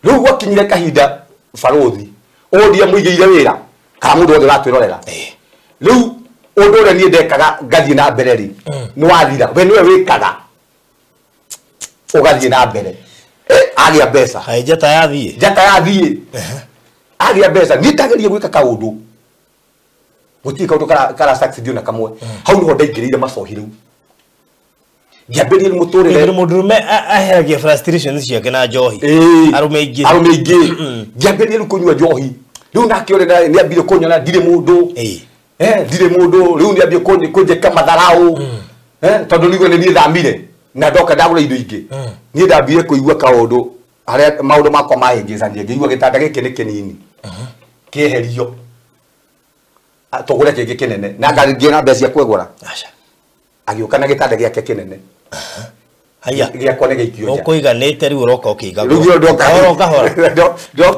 Rĩu gwakinyire kahinda barũthi ũndie mũigĩire wĩra kana mũndũ wothe ũratwĩrorera rĩu ũndũ ũrĩa niĩ ndekaga ngathiĩ na mbere rĩ nĩ wathira we nĩwe wĩkaga ũgathiĩ na mbere. Agĩa mbeca. Kaĩ njata yathiĩ? Njata yathiĩ. Agĩa mbeca niĩ ndageria gwĩka kaũndũ gũtirĩ kaũndũ kara succeed ona kamwe. Hau nĩho ndaingĩrĩire macohi rĩu ngĩambĩrĩria rĩu mũtũrĩre. Tondũ mũndũrũme aheragia frustration ciake na njohi. Arũme aingĩ. Arũme aingĩ. Ngĩambĩrĩria rĩu kũnyua njohi rĩu nake ũrĩa nĩambire kũnyona ndirĩ mũndũ. Ndirĩ mũndũ rĩu nĩambire kũnjĩka matharau. Tondũ nĩguo nĩ niĩ thamire na ndoka ndagũra indo ingĩ. Niĩ ndambire kũigua kaũndũ harĩa maũndũ makwa mahĩngĩcania ngĩigua gĩtanda gĩkĩ nĩ kĩnini kĩeherio tũgũre kĩngĩ kĩnene na ngĩona mbeca cia kwĩgũra. Agĩũka na gĩtanda gĩake kĩnene. Haya. Gĩakwa nĩ gĩikio nja. Ũkũiganĩte rĩu ũroka ũkĩigaga. Rĩu ndoka Kahora kahora.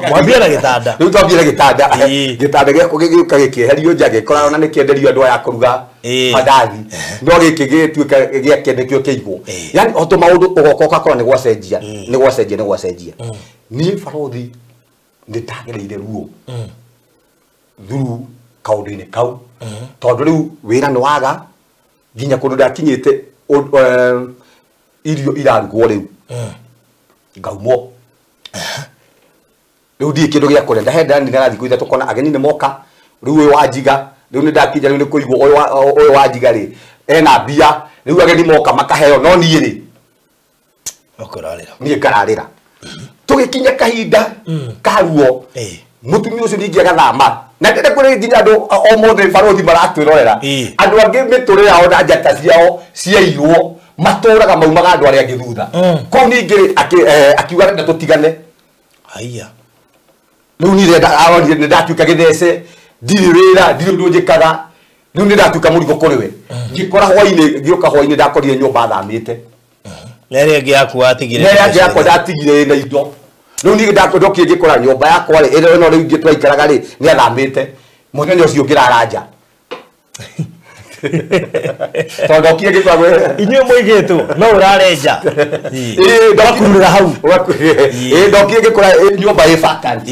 Mwambie na gĩtanda. Rĩu twambie na gĩtanda. Gĩtanda gĩakwa gĩgĩũka gĩkĩeherio nja gĩkora ona nĩ kĩenderio andũ aya kũruga mandathi. No gĩkĩ gĩtuĩka gĩake nĩkĩo kĩigwo. Yaani o tũmaũndũ ũgoka ũgakora nĩ gwacenjia. Nĩ gwacenjia nĩ gwacenjia. Niĩ barũthi nĩ ndagereire ruo. Through kaũndũ-inĩ kau. Tondũ rĩu wĩra nĩ waga nginya kũndũ ndakinyĩte irio irarugwo rĩu ngaumwo rĩu ndirĩ kĩndũ gĩa kũrĩa ndahenda ndinaga thikũ ithatũ kona ageni nĩ moka rĩu ũyũ wanjiga rĩu nĩ ndakinya rĩu nĩ kũigwo ũyũ wanjiga rĩ ena mbia rĩu ageni moka makaheo no niĩ rĩ ũkũrarĩra niĩ ngararĩra. Tũgĩkinya kahinda ka ruo mũtumia ũcio ningĩ agathama na ndĩrenda kũrĩ nginya andũ o mothe barũthi maratwĩrorera andũ angĩ mĩtũrĩre yao na njata ciao ciairwo matũraga maumaga andũ arĩa angĩ thutha. Kũu ningĩ akiuga arenda tũtigane. Haiya. Rĩu niĩ aronire nĩ ndatuĩka gĩthece ndirĩ wĩra ndirĩ ũndũ njĩkaga rĩu nĩ ndatuĩka mũrigo kũrĩ we. Ngĩkora hwainĩ ngĩũka hwainĩ ndakorire nyũmba athamĩte. Na ĩrĩa ĩngĩ yaku watigire? Na ĩrĩa ĩngĩ yakwa ndatigire ĩna indo. Rĩu niĩ ndokire ngĩkora nyũmba yakwa rĩ ĩrĩa ĩno rĩu ingĩ twaikaraga rĩ nĩ athamĩte. Mũthenya ũcio ngĩrara nja. Tondũ ndokire ngĩkora inyuĩ mũigĩtwo no ũrare nja. Ũgakururĩra hau. Ndokire ngĩkora nyũmba ĩ vacant.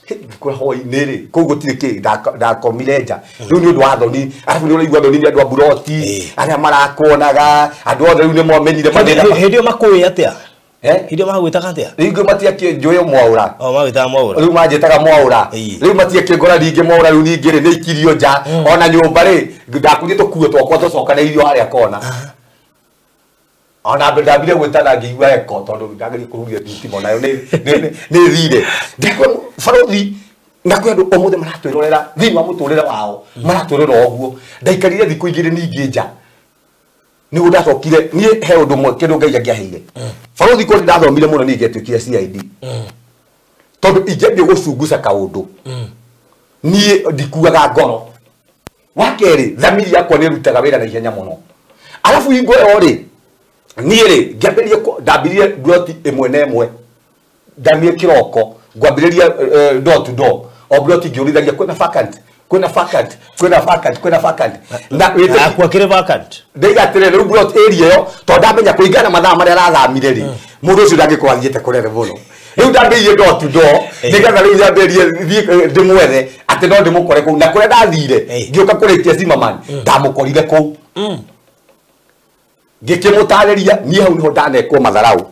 Ngĩkora hwainĩ rĩ kũu gũtirĩ kĩ ndakomire nja. Rĩu nĩ ũndũ wa thoni arabu nĩ ũraigua thoni nĩ andũ a buroti arĩa marakuonaga andũ othe rĩu nĩ momenyire mathĩna. Hĩndĩ ĩyo makũĩ atĩa? Hĩndĩ ĩyo magwĩtaga atĩa? Rĩngĩ matiakĩnjũĩ Mwaũra. O magwĩtaga Mwaũra. Rĩu manjĩtaga Mwaũra. Rĩu matiakĩngora ningĩ Mwaũra rĩu ningĩ rĩ nĩ ikirio nja ona nyũmba rĩ ndakuire tũkuo twakwa tũcokanĩirio harĩa kona. Ona ndambire gwĩtana ngĩigua eko tondũ ndageria kũhuria thitima onayo nĩ thire. Ndikwe barũthi na kwĩ andũ ũmũthĩ maratwĩrorera thĩinĩ wa mũtũrĩre wao maratwĩrorera ũguo. Ndaikarire thikũ igĩrĩ ningĩ nja nĩguo ndacokire niĩ he ũndũ ũmwe kĩndũ Ngai angĩaheire. Barũthi kũrĩ ndathomire mũno niĩ ngĩatuĩkire CID. Tondũ ingĩambia gũcunguca kaũndũ niĩ ndikuaga ngoro. Wa kerĩ thamiri yakwa nĩ ĩrutaga wĩra na ihenya mũno. Arabu hingo ĩyo rĩ niĩ rĩ ngĩambĩrĩria ndambirie ploti ĩmwe na ĩmwe ndamie kĩroko ngwambĩrĩria door to door o ploti ngĩũrithagia kwĩna vacant kwĩna vacant kwĩna vacant kwĩna vacant na akwa kĩrĩ vacant ndaiga atĩrĩrĩ rĩu plot area ĩyo tondũ ndamenya kũringana na mathaa marĩa arathamire rĩ mũndũ ũcio ndangĩkorwo athiĩte kũrere mũno. Rĩu ndambĩrĩirie door to door nĩgetha rĩu nyambĩrĩrie thiĩ ndĩmwethe atĩ no ndĩmũkore kũu na kũrĩa ndathire ngĩũka kũrĩkia Zimmerman ndamũkorire kũu ngĩkĩmũtarĩria niĩ hau nĩho ndanekwo matharau.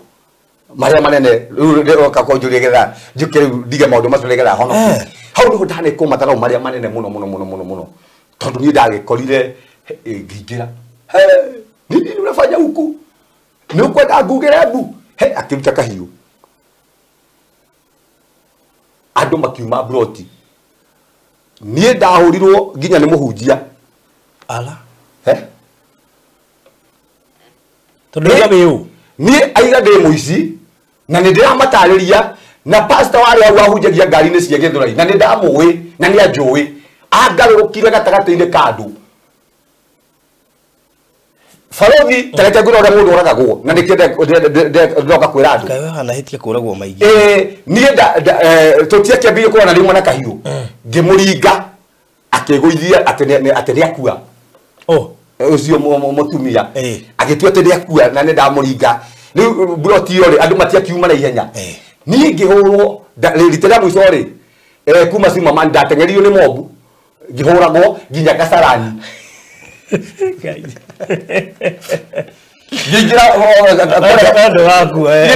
Marĩa manene rĩu ndĩroka kũnjũria getha njũke rĩu ndige maũndũ macio nĩgetha honoke. Hau nĩho ndanekwo matharau marĩa manene mũno mũno mũno mũno mũno. Tondũ niĩ ndagĩkorire ngĩingĩra. Nini unafanya huku? Nĩ ũkwenda ngugĩre mbu? He akĩruta kahiũ. Andũ makiuma broti. Niĩ ndahũrirwo nginya nĩ mũhunjia. Ala. He? Tondũ uga wĩ ũ? Niĩ aiga ndĩ mũici na nĩ ndĩramatarĩria na pastor warĩ hau ahunjagia ngari-inĩ cia Gĩthũrai na nĩ ndamũĩ na nĩ anjũĩ. Angarũrũkire gatagatĩ-inĩ ka andũ. Barothi tareke ngwĩre ũrĩa mũndũ oragagwo na nĩkĩo ndoka kwĩra andũ. Kaĩ we wanahĩtia kũragwo maingĩ. Niĩ tũtiakĩambirie kũrana rĩmwe na kahiũ. Ngĩmũringa akĩgũithia atĩ nĩakua. Ũcio mũtumia agĩtua atĩ nĩakua na nĩ ndamũringa. Rĩu mburoti ĩyo rĩ andũ matiakiuma na ihenya. Niĩ ngĩhũrwo rita rĩa mũico rĩ kuma Zimmerman ndateng'eririo nĩ mobu ngĩhũragwo nginya Kasarani. Ngĩingĩra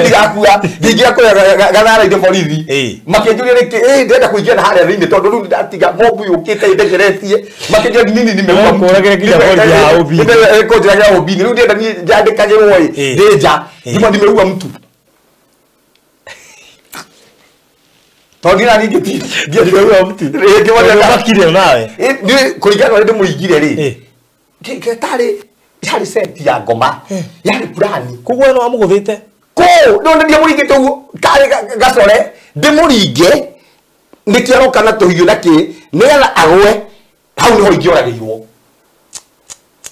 ndigakua ngĩingĩra kũrĩa gathara-inĩ borithi makĩnjũria nĩkĩ ndĩrenda kũingĩra na harĩa thĩinĩ tondũ rĩu ndatiga mobu yũkĩte ĩndekeretie makĩnjũria nini nimeua Kũragĩre nginya borithi ya OB. Kũnjũragĩra OB rĩu ndĩrenda niĩ njandĩkagĩrwo ĩ ndĩ nja ngĩmwe nimeua mtu tondũ niĩ ningĩ Nimeua mtu. Makire nawe. Niĩ kũringana na ũrĩa ndĩmũringire rĩ tarĩ yarĩ seti ya ngoma yarĩ plani koguo we nĩwamũgũthĩte kũu no nĩndĩamũringĩte ũguo karĩ gacore ndĩmũringe nĩkĩo aroka na tũhiũ na kĩ nĩgetha agwe hau nĩho ingĩoragĩirwo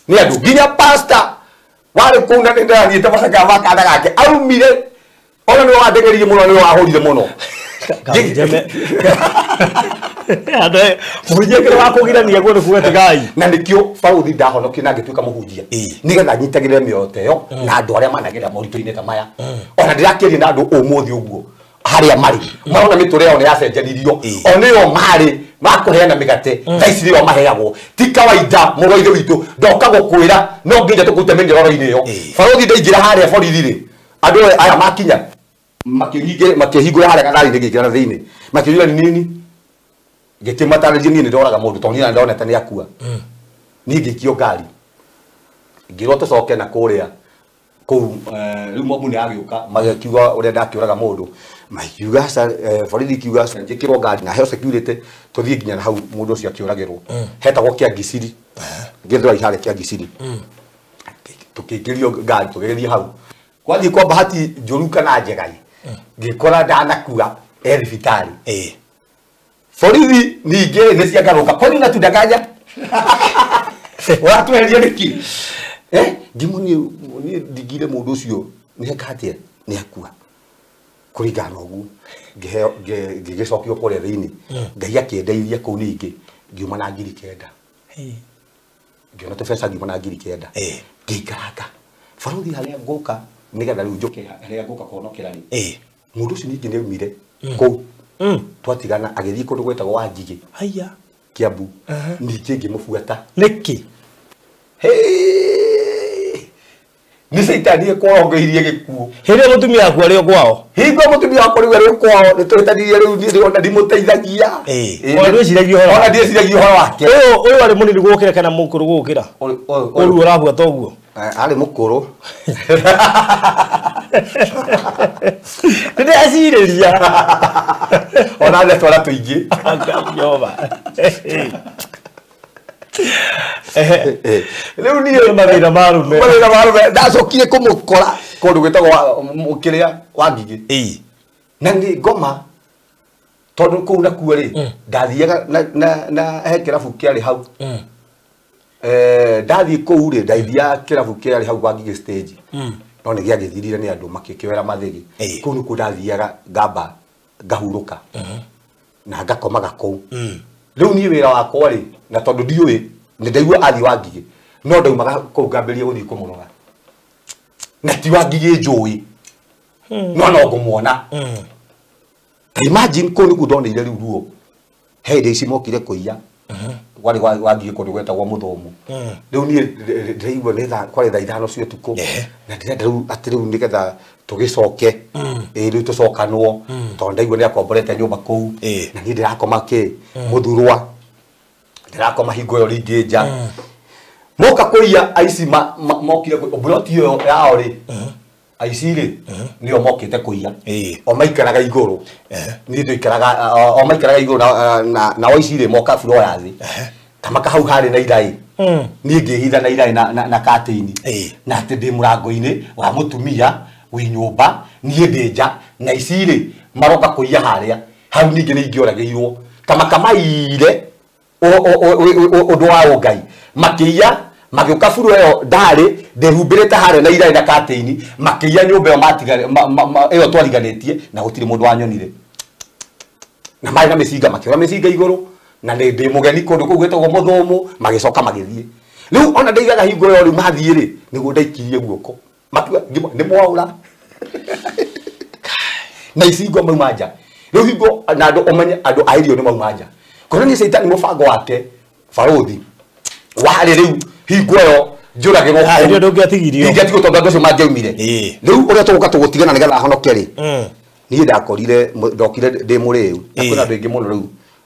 nĩ andũ nginya pastor warĩ kũu na nĩndĩrathiĩte macakaya ma kana gake aumire ona nĩwe wandeng'eririe mũno nĩwe wahũrire mũno Mũhunjia kĩrĩa wakũgirania guo nĩ kuga tigai. Na nĩkĩo barothi ndahonokire na ngĩtuĩka mũhunjia nĩgetha nyitagĩrĩre mĩoyo ta ĩyo na andũ arĩa managerera moritũ-inĩ ta maya. Ona ndĩrakĩaria na andũ ũmũthĩ ũguo harĩa marĩ marona mĩtũrĩre yao nĩ yacenjanirio o nĩo marĩ makũheana mĩgate thaa ici nĩo maheagwo ti kawaida mũrũ wa ithe witũ ndoka gũkwĩra no nginya tũkũrute mĩnyororo-inĩ ĩyo. Barothi ndaingĩra harĩa borithi rĩ andũ aya makinya makĩhingũra harĩa gathari-inĩ ngĩingĩra na thĩinĩ makĩnjũria nĩ nini ngĩkĩmatarĩria niĩ nĩndoraga mũndũ tondũ niĩ ndonete nĩ akua. Niĩ ngĩikio ngari ngĩrwo tũcoke na kũrĩa kũu rĩu mobu nĩ agĩũka magĩkiuga ũrĩa ndakĩũraga mũndũ makiuga borithi ikiuga njĩkĩrwo ngari na heo security tũthiĩ nginya na hau mũndũ ũcio akĩũragĩrwo hetagwo Kĩangisiri Gĩthũrai harĩa Kĩangisiri tũkĩingĩrio ngari tũgĩgĩthiĩ hau kwathiĩ kwa bahati njũru kana njega ngĩkora ndanakua e thibitarĩ. Borithi ningĩ nĩ ciangarũka kwani unatudanganya ũratweheria nĩkĩ ngĩmwo niĩ ndingire mũndũ ũcio nĩ eka atĩa nĩ akua kũringana na ũguo ngĩheo ngĩgĩcokio kũrĩa thĩinĩ Ngai akĩndeithia kũu ningĩ ngiuma na 9,000 ngĩona tũbeca ngiuma na 9,000 ngĩikaranga barothi harĩa ngũka nĩgetha rĩu njũke harĩa ngũka kũhonokera rĩ mũndũ ũcio ningĩ nĩ aumire kũu twatigana agĩthiĩ kũndũ gwetagwo Wangigĩ Haiya Kiambu ningĩ ngĩmũbuata nĩkĩ nĩ caitani ĩkũrongeirie gĩkuũ hĩndĩ ĩyo mũtumia waku arĩ o kwao hingo mũtumia wakwa rĩu arĩ o kwao nĩ tũhĩtanirie rĩu niĩ ona ndimũteithagia ona ndwĩciragia ũhoro ona ndiĩciragia ũhoro wake ũyũ arĩ mũnini gũgũkĩra kana mũkũrũ gũgũkĩra ũrũ ũrabuata ũguo arĩ mũkũrũ nĩndĩrecirĩria ona nĩ twana tũingĩ Jehova rĩu niĩ mathĩna ma arũme mathĩna ma arũme ndacokire kũmũkora kũndũ gwĩtagwo kĩrĩa Wangigĩ na nĩ ngoma tondũ kũu nakuo rĩ ndathiaga na he kĩrabu kĩarĩ hau ndathiĩ kũu rĩ ndathiaga kĩrabu kĩarĩ hau Wangigĩ stage no nĩ gĩagĩthirire nĩ andũ makĩkĩoera mathĩgĩ kũu nĩkuo ndathiaga ngamba ngahurũka na ngakomaga kũu rĩu niĩ wĩra wakwa rĩ na tondũ ndiũĩ nĩ ndaigua athiĩ Wangigĩ no ndaumaga kũu ngambĩrĩria gũthiĩ kũmũrora na ti Wangigĩ njũĩ no no ngũmuona ta imagine kũu nĩkuo ndoneire rĩu ruo he hĩndĩ ici mokire kũiya Kwarĩ wathiĩ kũndũ gwetagwo Mũthũmũ. Rĩu niĩ ndĩraigua nĩ thaa kwarĩ thaa 5 cia ũtukũ. Na ndĩrenda rĩu atĩ rĩu nĩgetha tũgĩcoke. Ĩĩ rĩu tũcokanwo tondũ ndaigua nĩakomborete nyũmba kũu. Na niĩ ndĩrakoma kĩ Mũthurwa. Ndĩrakoma hingo ĩyo rĩngĩ nja. Moka kũiya aici mokire mburoti ĩyo yao rĩ. Aici rĩ nĩo mokĩte kũiya. O maikaraga igũrũ. Niĩ ndũikaraga o maikaraga igũrũ na aici rĩ moka floor ya thĩ. Kamaka hau harĩ na iraĩ. Niĩ ngĩhitha na iraĩ na katĩini. Na atĩ ndĩ mũrango-inĩ wa mũtumia wĩ nyũmba niĩ ndĩ nja na ici rĩ maroka kũiya harĩa. Hau ningĩ nĩ ingĩoragĩirwo. Kamaka maire ũndũ wa ũngai. Makĩiya magĩũka buru ĩyo ndarĩ ndĩhumbĩrĩte harĩa na iraĩ na katĩini makĩiya nyũmba ĩyo matigare ĩyo twariganĩtie na gũtirĩ mũndũ wanyonire. Na marĩ na mĩcinga makĩora mĩcinga igũrũ na ndĩ mũgeni kũndũ kũu gwĩtagwo Mũthũmũ magĩcoka magĩthiĩ. Rĩu ona ndaigaga hingo ĩyo rĩu mathiĩ rĩ nĩguo ndaikirie guoko. Makiuga nĩ mwaũra. Na icingo mauma nja. Rĩu hingo na andũ ũmenye andũ a irio nĩ mauma nja. Kuonania caitani mũbango wake barũthi warĩ rĩu hingo ĩyo njũragĩrwo kũu. Irio ndũngĩatigirio. Ingĩatigwo tondũ andũ acio mangĩaumire. Rĩu ũrĩa tũgũka tũgũtigana nĩgetha ahonoke rĩ. Niĩ ndakorire ndokire ndĩ mũrĩu. Na kwĩna andũ aingĩ mũno rĩu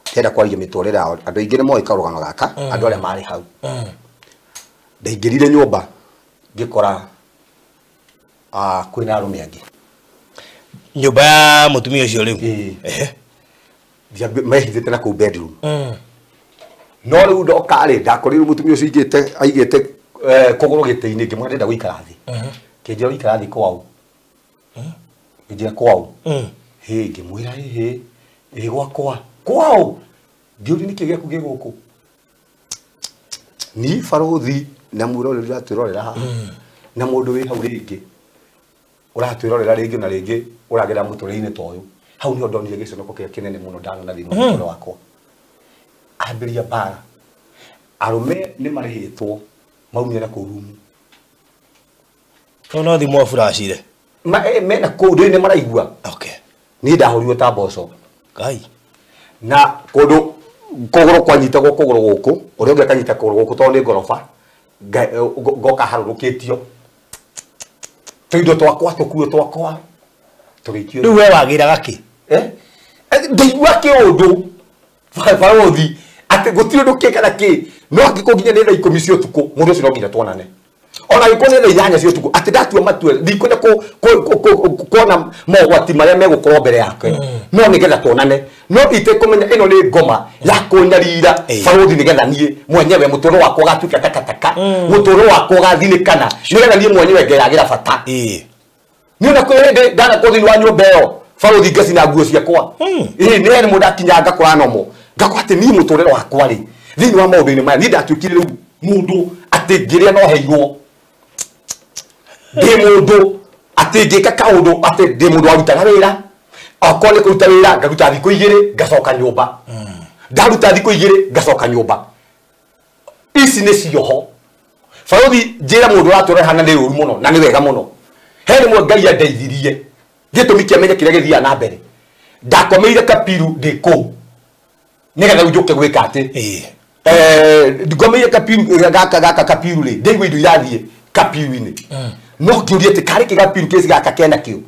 ndĩrenda kwaria mĩtũrĩre yao. Andũ aingĩ nĩ moĩ karũgano gaka andũ arĩa marĩ hau. Ndaingĩrire nyũmba ngĩkora kwĩna arũme angĩ. Nyũmba ya mũtumia ũcio rĩu. Mehithĩte na kũu bedroom. No rĩu ndoka rĩ ndakorire mũtumia ũcio aigĩte kũgũrũ gĩtĩ-inĩ ngĩmwĩra ndĩrenda gũikara thĩ. Kĩnjĩra ũikara thĩ kwao. Ngĩnjĩra kwao. Hĩ ngĩmwĩra hĩ ĩ gwakwa kwao. Ngĩũria nĩkĩ gĩaku gĩ gũkũ. Ni barũthi na mwĩroreri ũratwĩrorera haha. Na mũndũ wĩ hau rĩngĩ ũratwĩrorera rĩngĩ na rĩngĩ ũragera mũtũrĩre-inĩ ta ũyũ. Hau nĩho ndonire gĩconoko kĩrĩa kĩnene mũno ndanona thĩinĩ wa mũtũrĩre wakwa. Ambĩrĩria mbara. Arũme nĩ marĩhĩtwo maumire na kũu rumu. No thimũ aburacire. Mena kũu ndĩ nĩ maraigua. Okay. Niĩ ndahũrirwo ta mboco. Ngai. Na kũndũ kũgũrũ kwanyitagwo kũgũrũ gũkũ, ũrĩa ũngĩ akanyita kũgũrũ gũkũ tondũ nĩ ngoroba, ngoka harũrũkĩtio. Tũindo twakwa tũkuo twakwa tũgĩikio. Rĩu we wagĩraga kĩ? Ndaigua kĩũndũ barũthi atĩ gũtirĩ ũndũ kĩ kana kĩ no angĩkorwo nginya nĩ thaa 10 cia ũtukũ mũndũ ũcio no nginya tuonane. Ona angĩkorwo nĩ thaa 8 cia ũtukũ atĩ ndatua matua ndikwenda kuona mogwati marĩa megũkorwo mbere yake no nĩgetha tuonane no itekũmenya ĩno nĩ ngoma ya kũnyarira barũthi nĩgetha niĩ mwenyewe mũtũrĩre wakwa ũgatuĩka takataka mũtũrĩre wakwa ũgathinĩkana nĩgetha niĩ mwenyewe ngeyagĩra bata. Niĩ ona kwĩ hĩndĩ ndanakorwo thĩinĩ wa nyũmba ĩyo barũthi ngacina nguo ciakwa. Ĩĩ nĩ hĩndĩ mũndũ akinya ngakora nomo ngakora atĩ niĩ mũtũrĩre wakwa rĩ thĩinĩ wa maũndũ-inĩ maya niĩ ndatuĩkire rĩu mũndũ atĩ ngĩrĩa no heirwo ndĩ mũndũ atĩ ngĩka kaũndũ atĩ ndĩ mũndũ warutaga wĩra okorwo nĩ kũruta wĩra ngaruta thikũ 2 ngacoka nyũmba ndaruta thikũ 2 ngacoka nyũmba. Ici nĩ cioho barũthi njĩra mũndũ ũratũra hana nĩ ũru mũno na nĩ wega mũno. He rĩmwe Ngai andeithirie gĩtũmi kĩamenye kĩrĩa gĩthiaga na mbere. Ndakomeire kapiru ndĩ kũu nĩgetha rĩu njũke gwĩka atĩ ngomeire kapiru gaka kapiru rĩ ndaigua indo irathiĩ kapiru-inĩ no ngĩũria atĩ karĩ kĩ kapiru kesi gaka kena kĩo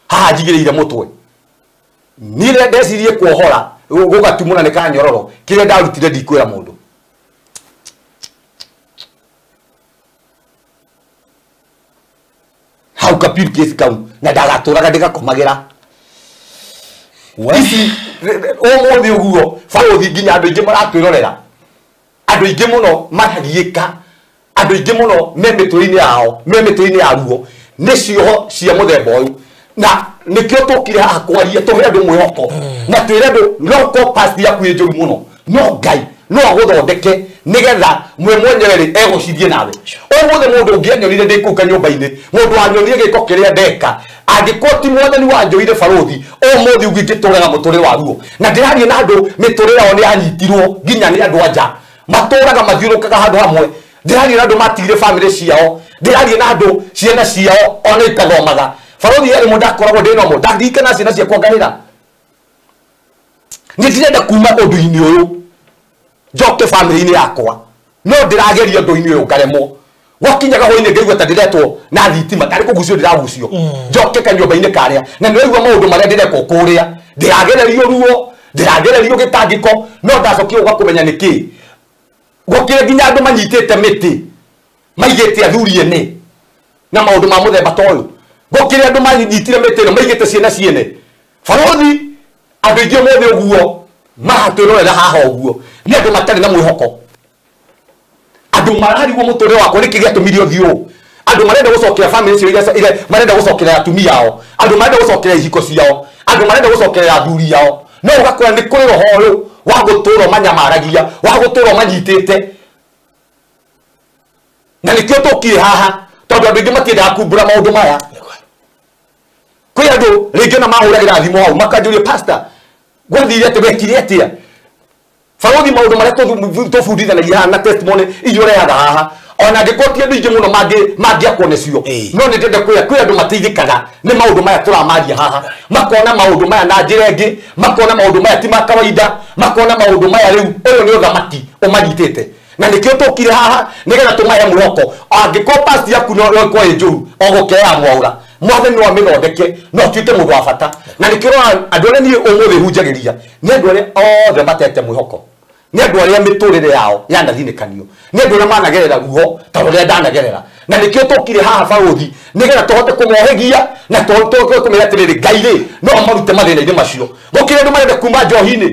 haha njigĩrĩire mũtwe. Niĩ rĩrĩa ndecirie kuohora gũgatumũra nĩ kanyororo kĩrĩa ndarutire ndikwĩra mũndũ. Hau kapiru kesi kau na ndagatũraga ndĩgakomagĩra. Ici ũmũthĩ ũguo barũthi nginya andũ aingĩ maratwĩrorera andũ aingĩ mũno maragiĩka andũ aingĩ mũno me mĩtũrĩre-inĩ yao me mĩtũrĩre-inĩ ya ruo nĩ cioho cia mũthemba ũyũ na nĩkĩo tũkire haha kwaria tũhe andũ mwĩhoko na twĩre andũ no korwo past yaku ĩ njũru mũno no Ngai no agũthondeke nĩgetha mwe mwenyewe rĩ egũcithie nawe. Ũmũthĩ mũndũ ũngĩ anyonire ndĩ kũu kanyũmba-inĩ mũndũ wanyonire gĩko kĩrĩa ndeka angĩkorwo ti mwathani wanjũire barũthi ũmũthĩ ũguo ingĩtũraga mũtũrĩre wa ruo na ndĩraria na andũ mĩtũrĩre yao nĩ yanyitirwo nginya nĩ andũ anja matũraga mathiũrũrũkaga handũ hamwe. Ndĩraria na andũ matigire bamĩrĩ ciao ndĩraria na andũ ciana ciao ona itathomaga. Barũthi yarĩ mũndũ ndakoragwo ndĩ nomo ndandirikana ciana ciakwa ngarĩra. Niĩ ndirenda kuma ũndũ-inĩ ũyũ njoke family-inĩ yakwa no ndĩrageria ũndũ-inĩ ũyũ ngaremwo gwakinyaga hwainĩ ngaigua ta ndĩretwo na thitima tarĩ kũgucio ndĩragucio njoke kanyũmba-inĩ karĩa na nĩwaigua maũndũ marĩa ndĩrekwo kũrĩa ndĩragererio ruo ndĩragererio gĩtangĩko no ndacokia ũgakũmenya nĩkĩ gũkĩrĩ nginya andũ manyitĩte mĩtĩ maigĩte athuri ene na maũndũ ma mũthemba ta ũyũ gũkĩrĩ andũ manyitire mĩtĩ ĩno maigĩte ciana ciene barothi andũ aingĩ ũmũthĩ ũguo mahatwĩrorera haha ũguo nĩ andũ matarĩ na mwĩhoko andũ mararigwo mũtũrĩre wakwa nĩkĩ gĩatũmire ũthiĩ ũũ andũ marenda gũcokera family icio iria marenda gũcokera atumia ao andũ marenda gũcokera ihiko ciao andũ marenda gũcokera athuri ao no ũgakora nĩ kũrĩ roho ũyũ wa gũtũra manyamaragia wa gũtũra manyitĩte na nĩkĩo tũkire haha tondũ andũ aingĩ matiendaga kumbũra maũndũ maya kwĩ andũ rĩngĩ ona mahũragĩra thimũ hau makanjũria pastor gwathire atĩ wekire atĩa barothi maũndũ marĩa tũbundithanagia haha na testimony iria ũrehaga haha ona angĩkorwo ti andũ aingĩ mũno mangĩakwo nĩcio no nĩ ndĩrenda kwĩra kwĩ andũ mateithĩkaga nĩ maũndũ maya tũramaria haha makona maũndũ maya na njĩra ĩngĩ makona maũndũ maya ti ma kawaida makona maũndũ maya rĩu ũyũ nĩ ũthamaki ũmanyitĩte na nĩkĩo tũkire haha nĩgetha tũmahe mwĩhoko angĩkorwo past yaku no ĩkorwo ĩ njũru ogũkĩoya mwaũra mwathani no amĩthondeke no ũtuĩke mũndũ wa bata na nĩkĩo ũrona andũ arĩa niĩ ũmũthĩ hunjagĩria nĩ andũ arĩa othe matete mwĩhoko nĩ andũ arĩa mĩtũrĩre yao yanathinĩkanio nĩ andũ arĩa managerera ruo ta rũrĩa ndanagerera na nĩkĩo tũkire haha barothi nĩgetha tũhote kũmohĩgia na tũhote kũmera atĩrĩrĩ Ngai rĩ no amarute mathĩna-inĩ macio gũkĩrĩ andũ marenda kuma njohi-inĩ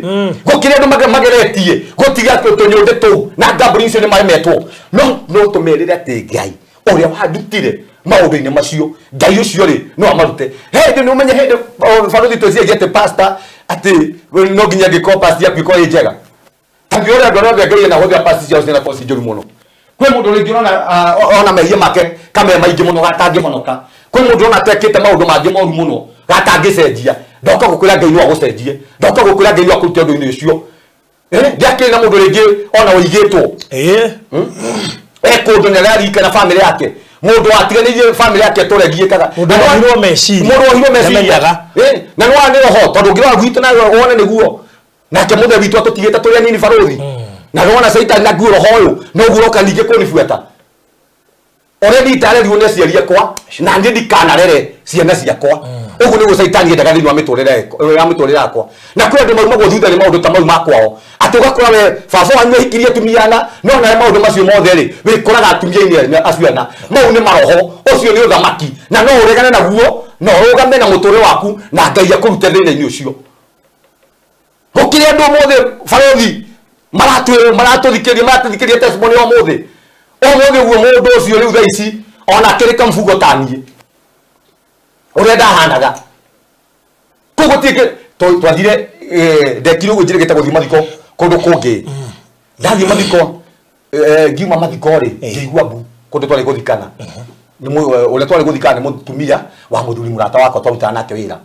gũkĩrĩ andũ mageretie gũtiga tũnyũndĩ tũu na ngambũri icio nĩ maremetwo no no tũmerĩre atĩ Ngai ũrĩa wandutire maũndũ-inĩ macio Ngai ũcio rĩ no amarute hĩndĩ nĩ ũmenye hĩndĩ barothi twĩciragia atĩ pastor atĩ no nginya angĩkorwo past yaku ĩkorwo ĩ njega Angĩora andũ arĩa othe Ngai enahũthĩra past ciao cinakorwo ci njũru mũno kwĩ mũndũ rĩngĩ ũrona ona mehia make kame maingĩ mũno gatangĩhonoka kwĩ mũndũ ũrona atekĩte maũndũ mangĩ moru mũno gatangĩcenjia ndoka gũkwĩra Ngai no agũcenjie ndoka gũkwĩra Ngai no akũrute ũndũ-inĩ ũcio ndiakĩrĩ na mũndũ rĩngĩ ona ũigĩtwo kũndũ nĩ ararikana bamĩrĩ yake mũndũ watiganĩirie bamĩrĩ yake tũregiĩkaga mũndũ wohirwo meciria mũndũ wohirwo meciria na nĩ wa nĩ roho tondũ ũngĩrora gwitũ nawe wone nĩguo nake mũthe witũ atũtigĩte tũrĩ anini barothi na rona Caitani na nguo roho ũyũ noguo ũroka ningĩ kũnibuata already itarerirwo nĩ aciari akwa na niĩ ndikanarere ciana ciakwa ũguo nĩguo Caitani endaga thĩinĩ wa mĩtũrĩre yakwa na kwĩ andũ maumagwo thutha nĩ maũndũ ta mau ma kwao atĩ ũgakora we baba wanyu ahikirie atumia ana no nawe maũndũ macio mothe rĩ wĩkoraga atumia-inĩ acio ana mau nĩ maroho ũcio nĩ ũthamaki na no ũregane naguo na ũrũgame na mũtũrĩre waku na Ngai akũrute thĩna-inĩ ũcio gũkĩrĩ andũ ũmũthĩ barothi maratũthikĩria testimony ũmũthĩ ũmũthĩ ũguo mũndũ ũcio rĩu thaa ici ona akĩrĩ kambugo ta niĩ ũrĩa ndahanaga kũu gũtirĩ twathire ndekire ũguo njĩrĩgĩte gũthiĩ mathiko kũndũ kũngĩ ndathiĩ mathiko ngiuma mathiko rĩ ngĩigua mbu kũndũ twarĩ gũthikana ũrĩa twarĩ gũthikana nĩ mũtumia wa mũthuri mũrata wakwa twarutaga nake wĩra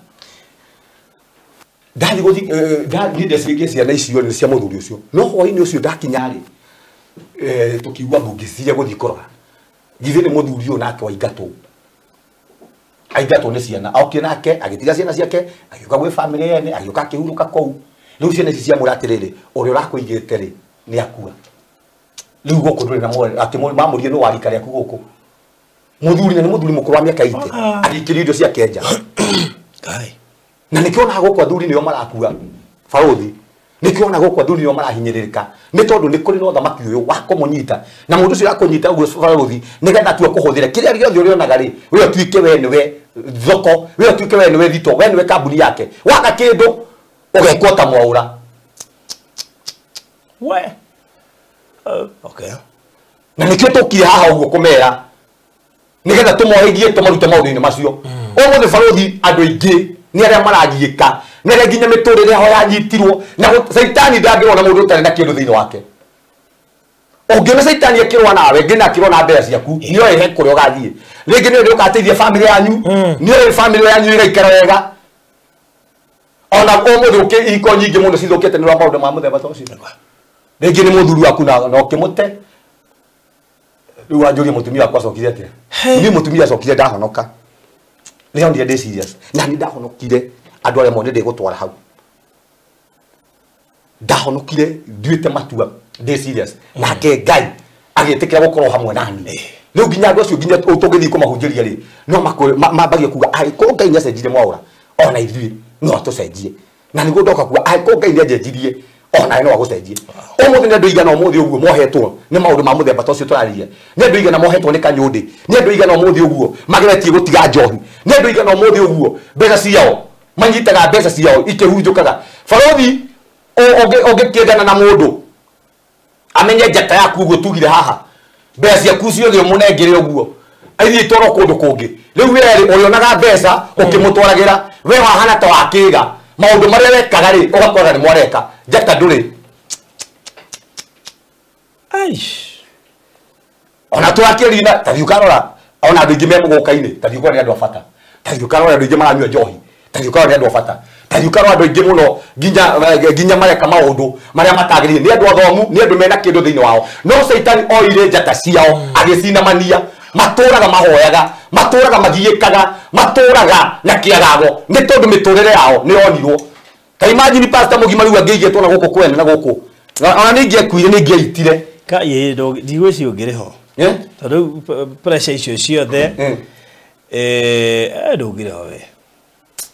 ndathi guthi ndathi ndecirie ciana icio nĩ cia mũthuri ũcio no hwainĩ ũcio ndakinya rĩ tukiigua mbungi guthi kũrora githĩ nĩ mũthuri ũyũ nake waingatwo aingatwo nĩ ciana aokire nake agĩtiga ciana ciake agĩũka gwĩ famĩlĩ yene agĩũka akĩhurũka kũu rĩu ciana ici ciamwĩra atĩrĩrĩ ũrĩa ũrakũigĩte rĩ nĩ akua rĩu gũkũ ndũrĩ na atĩ mamũrie nĩ wa rika rĩaku gũkũ mũthuri na nĩ mũthuri mũkũrũ wa mĩaka 80 agĩikĩrio indo ciake nja na nĩkĩo onaga gũkũ athuri nĩo marakua barothi nĩkĩo onaga gũkũ athuri nĩo marahinyĩrĩrĩka nĩ tondũ nĩ kũrĩ na ũthamaki ũyũ wa kũmũnyita na mũndũ ũcio akũnyita ũguo barothi nĩgetha atue kũhũthĩra kĩrĩa gĩothe ũrĩonaga rĩ we ũtuĩke we nĩwe thoko we ũtuĩke we nĩwe thito we nĩwe kambuni yake waga kĩndũ ũgekwo ta mwaũra we okay na nĩkĩo tũkire haha ũguo kũmera nĩgetha tũmohĩgie tũmarute maũndũ-inĩ macio ũmũthĩ barothi andũ aingĩ nĩ arĩa maragiĩka nĩ arĩa nginya mĩtũrĩre yao yanyitirwo na Caitani ndangĩrwo na mũndũ ũtarĩ na kĩndũ thĩinĩ wake ũngĩona Caitani akĩrũa nawe nginya akĩrũa na mbeca ciaku nĩoĩ he kũrĩa ũgathiĩ rĩngĩ nĩoĩ ũgateithia bamĩrĩ yanyu nĩoĩ bamĩrĩ yanyu ĩgaikara wega ona ũmũthĩ ihiko nyingĩ mũno cithũkĩte nĩ ũrĩa maũndũ ma mũthemba ta ũcio rĩngĩ nĩ mũthuri waku na ũkĩmũte rĩu wanjũrie mũtumia wakwa acokire atĩa niĩ mũtumia acokire ndahonoka rĩo ndire ndĩ serious na nĩ ndahonokire andũ arĩa mone ndĩgũtwara hau ndahonokire nduĩte matua Ndĩ serious nake Ngai agĩtĩkĩra gũkorwo hamwe nani. Rĩu nginya andũ acio nginya tũngĩthiĩ kũmahunjĩria rĩ no mambagie kuga angĩkorwo Ngai nĩacenjirie Mwaũra ona ithuĩ no atũcenjie. Na nĩguo ndoka kuga angĩkorwo Ngai nĩanjenjirie ona no agũcenjie. Ũmũthĩ nĩ andũ igana ũmũthĩ ũguo mohetwo nĩ maũndũ ma mũthemba ta ũcio tũrarĩria. Nĩ andũ igana mohetwo nĩ kanyũndĩ. Nĩ andũ igana ũmũthĩ ũguo mageretie gũtiga njohi. Nĩ andũ igana ũmũthĩ ũguo mbeca ciao manyitaga mbeca ciao ikĩhurunjũkaga. Barothi ũngĩkĩendana na mũndũ amenye njata yaku ũguo tugire haha mbeca ciaku ciothe ũmũnengere ũguo aithiĩ itwarwo kũndũ kũngĩ. Rĩu we rĩ ũrĩonaga mbeca ũkĩmũtwaragĩra we wahana ta wakĩga maũndũ marĩa wekaga rĩ ũgakora nĩ mwareka njata ndũrĩ. Ona tũrakĩrina ta thiĩ ũkarora ona andũ aingĩ me mũgũka-inĩ ta thiĩ ũkarora nĩ andũ a bata. Ta thiĩ ũkarora andũ aingĩ maranyua njohi. Ta thiĩ ũkarora nĩ andũ a bata. Ta thiĩ ũkarora andũ aingĩ mũno nginya mareka maũndũ marĩa matagĩrĩire. Nĩ andũ athomu, nĩ andũ mena kĩndũ thĩinĩ wao. No Caitani oire njata ciao agĩcinamania. Matũraga mahoyaga, matũraga magiĩkaga, matũraga na kĩagago nĩ tondũ mĩtũrĩre yao nĩ yonirwo. Ta imagine pastor mũgima rĩu angĩigĩtwo na gũkũ kwene na gũkũ. Ona nĩ ingĩakuire nĩ ingĩaitire. Ka ĩ ndigwĩciria ũngĩrĩ ho. Tondũ pressure icio ciothe ndũngĩrĩ ho we.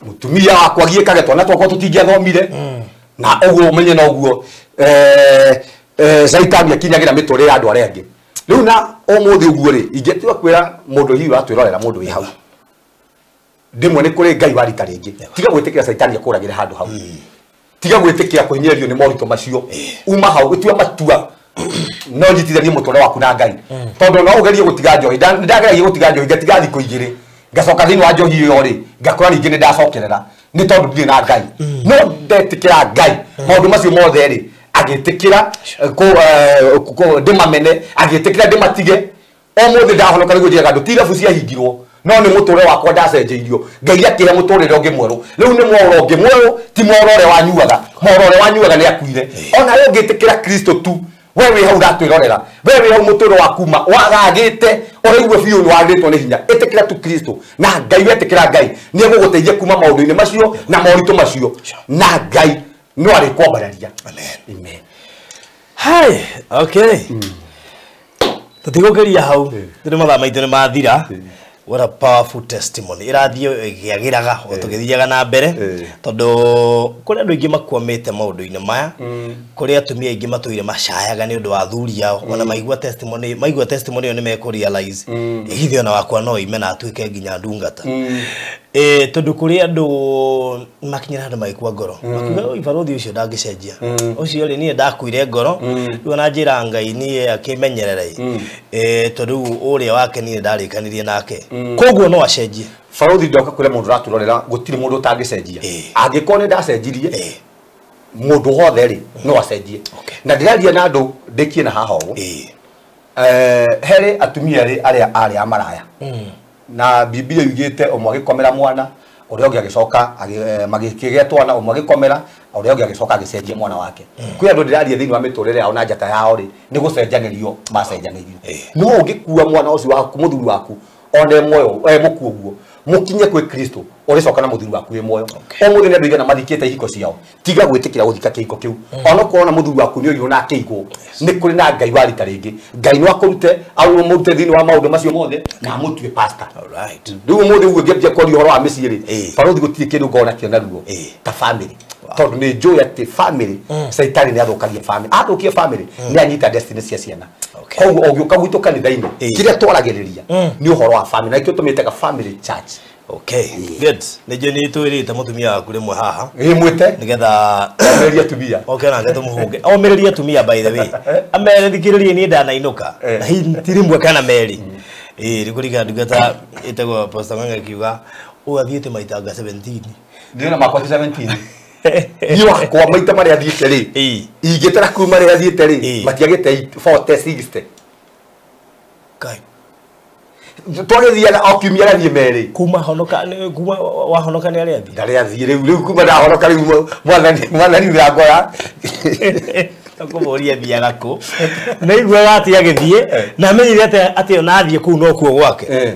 Mũtumia wakwa agiĩkage twana twakwa tũtingĩathomire. Na ũguo ũmenye na ũguo Caitani akinyagĩra mĩtũrĩre ya andũ arĩa angĩ. Rĩu na ũmũthĩ ũguo rĩ ingĩtua kwĩra mũndũ hihi ũratwĩrorera mũndũ wĩ hau ndĩmwe nĩ kũrĩ Ngai wa rita rĩngĩ. Tiga gwĩtĩkĩra Caitani akũragĩre handũ hau. Tiga gwĩtĩkĩra kũhinyĩrĩrio nĩ moritũ macio. Uma hau ũtue matua no nyitithanie mũtũrĩre waku na Ngai. Tondũ no ũgerie gũtiga njohi. Ndageragia gũtiga njohi ngatiga thikũ igĩrĩ ngacoka thĩinĩ wa njohi ĩyo rĩ ngakora ningĩ nĩ ndacokerera nĩ tondũ ndirĩ na Ngai. No ndetĩkĩra Ngai maũndũ macio mothe rĩ agĩtĩkĩra ndĩmamene agĩtĩkĩra ndĩmatige. Ũmũthĩ ndahonoka nĩguo njĩraga andũ ti irabu ciahingirwo no nĩ mũtũrĩre wakwa ndacenjeirio. Ngai akĩhe mũtũrĩre ũngĩ mwerũ. Rĩu nĩ mworo ũngĩ mwerũ ti mworo ũrĩa wanyuaga. Mworo ũrĩa wanyuaga nĩ akuire. Ona we ũngĩtĩkĩra Kristo tu we wĩ hau ũratwĩrorera we wĩ hau mũtũrĩre waku ma wagagĩte ũraigua biũ nĩ wagĩrĩtwo nĩ hinya. Ĩtĩkĩra tu Kristo na Ngai wetĩkĩra Ngai nĩ egũgũteithia kuma maũndũ-inĩ macio na moritũ macio na Ngai no arĩkwambararia. Amen. Hai, okay. Tũtigũkĩria hau tondũ mathaa maitũ nĩ mathira. What a powerful testimony. Ĩrathiĩ ĩkĩagĩraga o tũgĩthiaga na mbere tondũ kũrĩ andũ aingĩ makwamĩte maũndũ-inĩ maya. Kũrĩ atumia aingĩ matũire macayaga nĩ ũndũ wa athuri ao. Ona maigua testimony ĩyo nĩ mekũ realize ĩhithe ona wakwa no ime na atuĩke nginya ndungata. Tondũ kũrĩ andũ makinyĩra handũ magĩkua ngoro makiuga oi barothi ũcio ndangĩcenjia ũcio rĩ niĩ ndakuire ngoro rĩu ona njĩra Ngai niĩ akĩmenyerere tondũ ũrĩa wake niĩ ndarĩkanirie nake koguo no acenjie. Barothi ndoka kũrĩa mũndũ ũratũrorera gũtirĩ mũndũ ũtangĩcenjia. Angĩkorwo nĩ ndacenjirie mũndũ wothe rĩ no acenjie. Na ndĩraria na andũ ndĩkie na haha ũguo. Herĩ atumia rĩ arĩa arĩ a maraya na Biblia yugĩte ũmwe agĩkomera mwana ũrĩa ũngĩ agĩcoka magĩkĩgĩa twana ũmwe agĩkomera ũrĩa ũngĩ agĩcoka agĩcenjia mwana wake. Kwĩ andũ ndĩraria thĩinĩ wa mĩtũrĩre yao na njata yao rĩ nĩ gũcenjanĩrio macenjanĩirio. No ũngĩkua mwana ũcio waku mũthuri waku one muoyo mũkuo ũguo mũkinye kwĩ Kristo ũrĩcoka na mũthuri waku wĩ muoyo. Ũmũthĩ nĩ andũ aigana mathikĩte ihiko ciao. Tiga gwĩtĩkĩra gũthika kĩhiko kĩu. Onokorwo na mũthuri waku nĩ oirwo na akĩigwo nĩ kũrĩ na Ngai wa rita rĩngĩ. Ngai no akũrute amũrute thĩinĩ wa maũndũ macio mothe na amũtue pastor. Rĩu ũmũthĩ ũguo ngĩambia kwaria ũhoro wa mĩciĩ rĩ barothi gũtirĩ kĩndũ ngoragwo nakĩo na ruo ta family. Tondũ nĩ njũĩ atĩ family Caitani nĩ athũkagia family. Athũkia family nĩ anyita destiny cia ciana. Koguo ũngĩũka gwitũ kanitha-inĩ kĩrĩa twaragĩrĩria nĩ ũhoro wa family na nĩkĩo tũmĩtaga family church. Okay, good. Nĩnjũĩ nĩ twĩrĩte mũtumia waku rĩmwe haha. Ĩ mwĩte. Nĩgetha omĩrĩrie atumia. Okay, nake tũmũhũnge. Omĩrĩrie atumia by the way. Amere thikĩrĩrie niĩ ndanainũka. Na hihi ti rĩmwe kana merĩ. Ĩ nĩkũringana ndungata ĩtagwo Pastor Ng'ang'a akiuga ũyũ athiĩte maita anga 17. Ndĩrona makwa ti 17. Niĩ wakwa maita marĩa athiĩte rĩ ingĩtara kuma marĩa athiĩte rĩ matiagĩte 40 60. Kai. Twagĩthiaga o kiumia arathiĩ merĩ. Kuma honoka kuma wahonoka nĩ arĩa athiĩ? Ndarĩ athiĩ rĩu rĩu kuma ndahonoka rĩu mwathani ũrangora. Akũmũria athiaga kũ. Nĩaiguaga atĩ agĩthiĩ na amenyire atĩ ona athiĩ kũu no kuo gwake.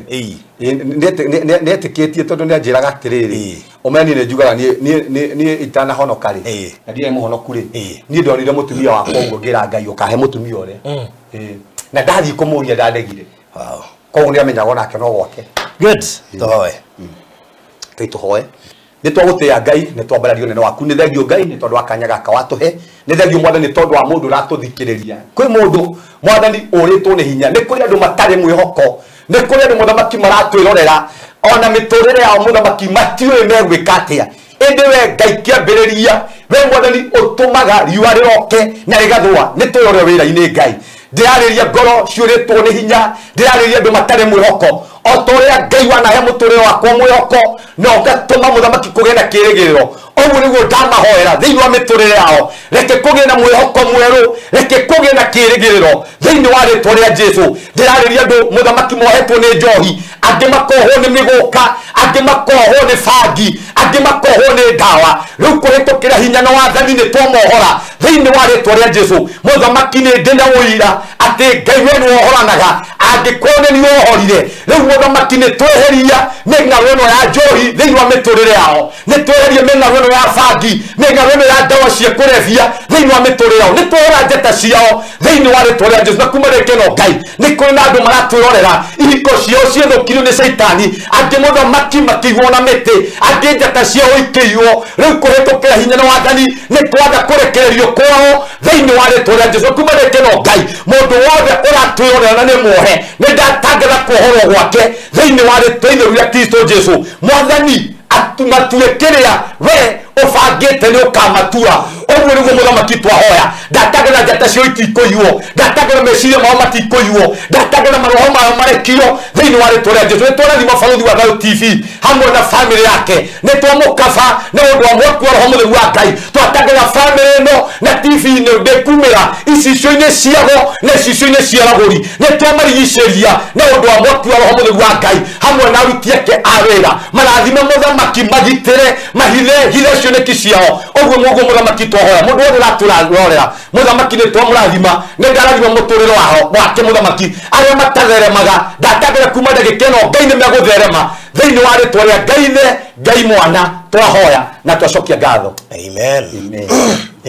Nĩetĩkĩtie tondũ nĩanjĩraga atĩrĩrĩ ũmenye niĩ njugaga niĩ itanahonoka rĩ na ndirĩ mũhonoku rĩ niĩ ndonire mũtumia wakwa ũguo ngĩra Ngai ũkahe mũtumia ũrĩa na ndathiĩ kũmũria ndandegire. Koguo nĩamenyaga onake no gwake. Good. Tũhoe. Ngai tũhoe. Nĩ twagũtĩĩa Ngai nĩ twambarario nene waku nĩ thengio Ngai nĩ tondũ wa kanya gaka watũhe nĩ thengio Mwathani nĩ tondũ wa mũndũ ũratũthikĩrĩria kwĩ mũndũ Mwathani ũrĩtwo nĩ hinya nĩ kũrĩ andũ matarĩ mwĩhoko nĩ kũrĩ andũ mũthamaki maratwĩrorera ona mĩtũrĩre yao mũthamaki matiũĩ megwĩka atĩa ĩndĩ we Ngai kĩambĩrĩria we Mwathani ũtũmaga riũa rĩroke na rĩgathũa nĩ twĩrore wĩra-inĩ Ngai ndĩrarĩria ngoro ciũrĩtwo nĩ hinya ndĩrarĩria andũ matarĩ mwĩhoko o ta ũrĩa Ngai wanahe mũtũrĩre wakwa mwĩhoko na ũgatũma mũthamaki kũgĩe na kĩĩrĩgĩrĩro ũguo nĩguo ndamahoera thĩinĩ wa mĩtũrĩre yao reke kũgĩe na mwĩhoko mwerũ reke kũgĩe na kĩĩrĩgĩrĩro thĩinĩ wa rĩtwa rĩa Jesũ ndĩrarĩria andũ mũthamaki mohetwo nĩ njohi angĩ makohwo nĩ mĩgũka angĩ makohwo nĩ bangi angĩ makohwo nĩ ndawa rĩu kũhĩtũkĩra hinya na wathani nĩ twamohora thĩinĩ wa rĩtwa rĩa Jesũ mũthamaki nĩ ndĩ na ũira atĩ Ngai we nĩwohoranaga angĩkorwo nĩ nĩwohorire rĩu mũthamaki nĩ tweheria mĩng'aru ĩno ya njohi thĩinĩ wa mĩtũrĩre yao nĩ tweheria mĩng'aru ĩno ya bangi mĩng'aru ĩno ya ndawa cia kũrebia thĩinĩ wa mĩtũrĩre yao nĩ twehera njata ciao thĩinĩ wa rĩtwa rĩa Jesũ na kuma rĩngĩ no Ngai nĩ kũrĩ na andũ maratwĩrorera ihiko ciao ciĩthũkirio nĩ caitani angĩ mũthamaki makĩigwo na mĩtĩ angĩ njata ciao ikĩiywo rĩu kũhĩtũkĩra hinya na wathani nĩ twatha kũrekererio kwao thĩinĩ wa rĩtwa rĩa Jesũ kuma rĩngĩ no Ngai mũndũ wothe ũratwĩrorera na nĩ muohe nĩ ndatangatha kuohorwo gwake thĩinĩ wa rĩtwa itheru rĩa Kristo Jesũ Mwathani matue kĩrĩa we ũbangĩte nĩ ũkamatua ũguo nĩguo mũthamaki twahoya ndatagĩra njata cio itikũiywo ndatagĩra meciria mao matikũiywo ndatagĩra maroho mao marekio thĩinĩ wa rĩtwa rĩa Jesũ nĩ twarathima Barũthi wa Thayũ TV hamwe na famĩlĩ yake nĩ twamũkaba nĩ ũndũ wa mwaki wa Roho Mũtheru wa Ngai twatagĩra famĩlĩ ĩno na TV nĩ ndĩkumĩra icicio-inĩ ciago na icicio-inĩ cia aragũri nĩ twamarigicĩria nĩ ũndũ wa mwaki wa Roho Mũtheru wa Ngai hamwe na aruti ake a wĩra marathime mũthamaki magitĩre mahithe hithe cioneki ciao ũguo mũguo mũthamaki twahoya mũndũ wothe ũratũrorera mũthamaki nĩ twamũrathima nĩ ndarathima mũtũrĩre wao wake mũthamaki arĩa matatheremaga ndatagĩra kuma ndagĩka ĩno Ngai nĩ megũtherema thĩinĩ wa rĩtwa rĩa Ngai Ithe Ngai Mwana twahoya na twacokia ngatho. Amen. Amen.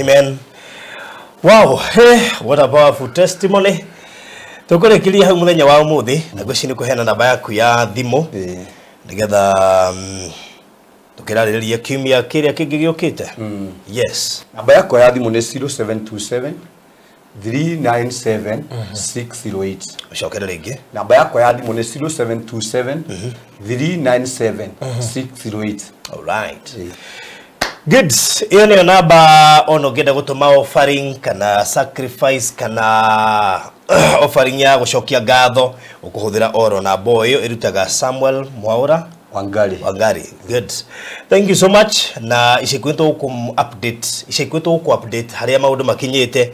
Amen. Wow, hey, what a powerful testimony. Tũkũrĩkĩria hau mũthenya wa ũmũthĩ na ngwĩciria nĩ kũheana namba yaku ya thimũ nĩgetha tukirarĩrĩria kiumia kĩrĩa kĩngĩ gĩũkĩte. Yes. Namba yakwa ya thimũ nĩ 0727 397 608. Ũcokere rĩngĩ. Namba yakwa ya thimũ nĩ 0727 397 608. All right. Good. Ĩyo nĩyo namba ona ũngĩenda gũtũma offering kana sacrifice kana offering ya gũcokia ngatho ũkũhũthĩra oro namba ĩyo ĩrutaga Samuel Mwaura Wangari. Wangari. Good. Thank you so much. Na ica tũkũ update. Ica tũkũ update haria maũndũ makinyĩte.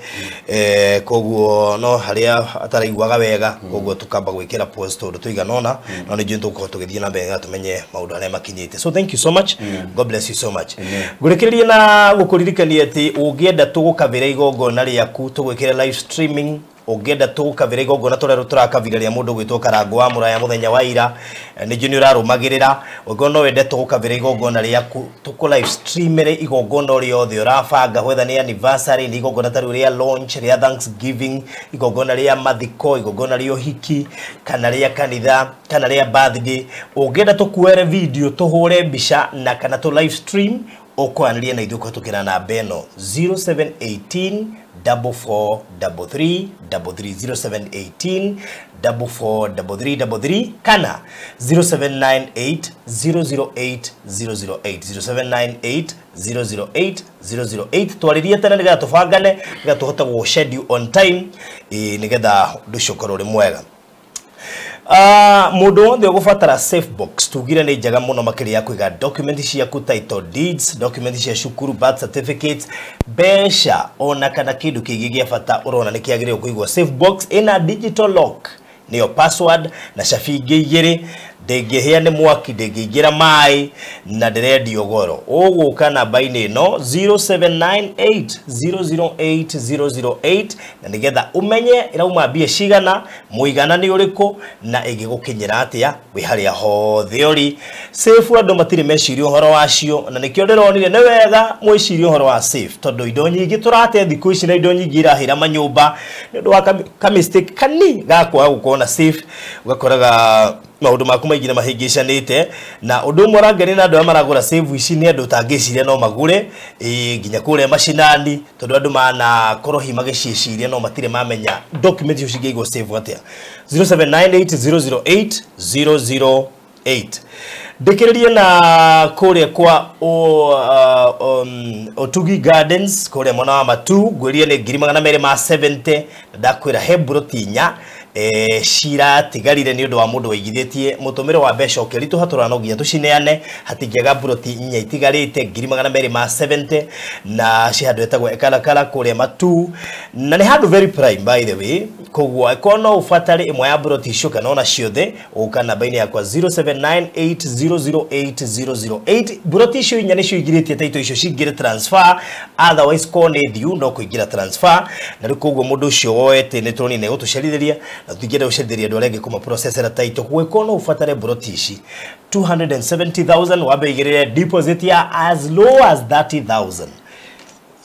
Koguo no haria ataraiguaga wega koguo tukamba gwikira post tondũ tũigana ũna no nĩ njũĩ tũgũkorwo tũgĩthiĩ na mbere tũmenye maũndũ harĩa makinyĩte. So thank you so much. God bless you so much. Ngũrĩkĩrĩria na gũkũririkania atĩ ũngĩenda tũgũkabĩra igongona rĩaku tũgwĩkĩre live streaming ũngĩenda tũgũkabĩra igongona tũrĩa tũrakabira rĩa mũndũ gwĩtwo Karango wa Mũraya mũthenya wa ira nĩ njũĩ nĩ ũrarũmagĩrĩra ũngĩkorwo no wende tũgũkabĩra igongona rĩaku tũkũ live streamere igongona rĩothe ũrabanga whether nĩ anniversary nĩ igongona ta rĩu rĩa launch rĩa Thanksgiving igongona rĩa mathiko igongona rĩa ũhiki kana rĩa kanitha kana rĩa birthday ũngĩenda tũkuere video tũhũre mbica na kana tũ live stream ũkwaranĩria na ithuĩ kũhĩtũkĩra namba ĩno 0718 4433 33 0718 4433 33 kana 0798 008 008 0798 008 008 twarĩrie tene nĩgetha tũbangane nĩgetha tũhote gũ schedule on time nĩgetha ũndũ ũcio ũkorwo ũrĩ mwega. Mũndũ wothe ũgũbatara safe box tugire nĩ njega mũno makĩria ya kũiga document ciaku title deeds document cia cukuru birth certificates mbeca ona kana kĩndũ kĩngĩ gĩa bata ũrona nĩ kĩagĩrĩirwo kũigwo safe box ĩna digital lock nĩyo password na cabi ingĩ igĩrĩ Ndĩngĩhĩa nĩ mwaki, ndĩngĩingĩra maĩ na ndĩrendio goro. Ũgũka namba-inĩ ĩno 0798 008 008 na nĩgetha ũmenye ĩrauma mbia cigana, mũigana nĩ ũrĩkũ na ĩngĩgũkinyĩra atĩa wĩ harĩa hothe ũrĩ. Safe andũ matirĩ meciria ũhoro wacio na nĩkĩo ndĩronire nĩ wega mwĩcirie ũhoro wa safe tondũ indo nyingĩ tũrate thikũ ici na indo nyingĩ irahĩra manyũmba nĩ ũndũ wa ka mistake kani ga kwaga gũkorwo na safe, ũgakoraga maũndũ maku maingĩ nĩ mahĩngĩcanĩte. Na ũndũ ũmwe ũrangenia na andũ arĩa maragũra safe ici nĩ andũ ũtangĩciria no magũre nginya kũrĩa macinani tondũ andũ manakorwo hihi magĩciĩciria no matirĩ mamenya document icio cingĩigwo safe atĩa. 0798 008 008. Ndĩkĩrĩrie na kũrĩa kwa Otugi Gardens kũrĩa mwena wa Matu, ngwĩrire nĩ 270,000 na ndakwĩra he mburoti inya ciratigarire nĩ ũndũ wa mũndũ waigithĩtie mũtũmĩro wa mbeca ũkĩritũha tũrona no nginya tũcineane, hatingĩaga mburoti inya itigarĩte 270,000 na ci handũ hetagwo Ekarakara kũrĩa Matu na nĩ handũ very prime by the way. Koguo angĩkorwo no ũbatare ĩmwe ya mburoti icio kana ona ciothe, ũka namba-inĩ yakwa 0798 008 008. Mburoti icio inya nĩcio igirĩtie taito icio cingĩre transfer, otherwise korwo nĩ thiu no kũingĩra transfer na rĩu koguo mũndũ ũcio woete nĩ tũronire nĩ egũtũcerithĩria na tũtingĩenda gũcerithĩria andũ arĩa angĩ kũmaprocessera taito. Koguo no ũbatare mburoti ici 270,000 wambe ũigĩrĩre deposit ya as low as 30,000.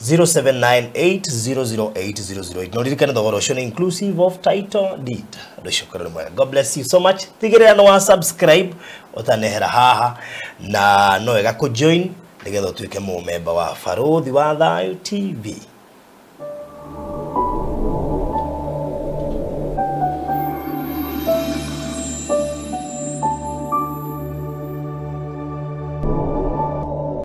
0798 008 008. No ririkane thogora ũcio nĩ inclusive of title deed. Andũ acio korwo nĩ mwega. God bless you so much. Tigĩrĩra nĩ wa subscribe ũtanehera haha na no wega kũ join nĩgetha ũtuĩke mũmemba wa Barũthi wa Thayũ TV.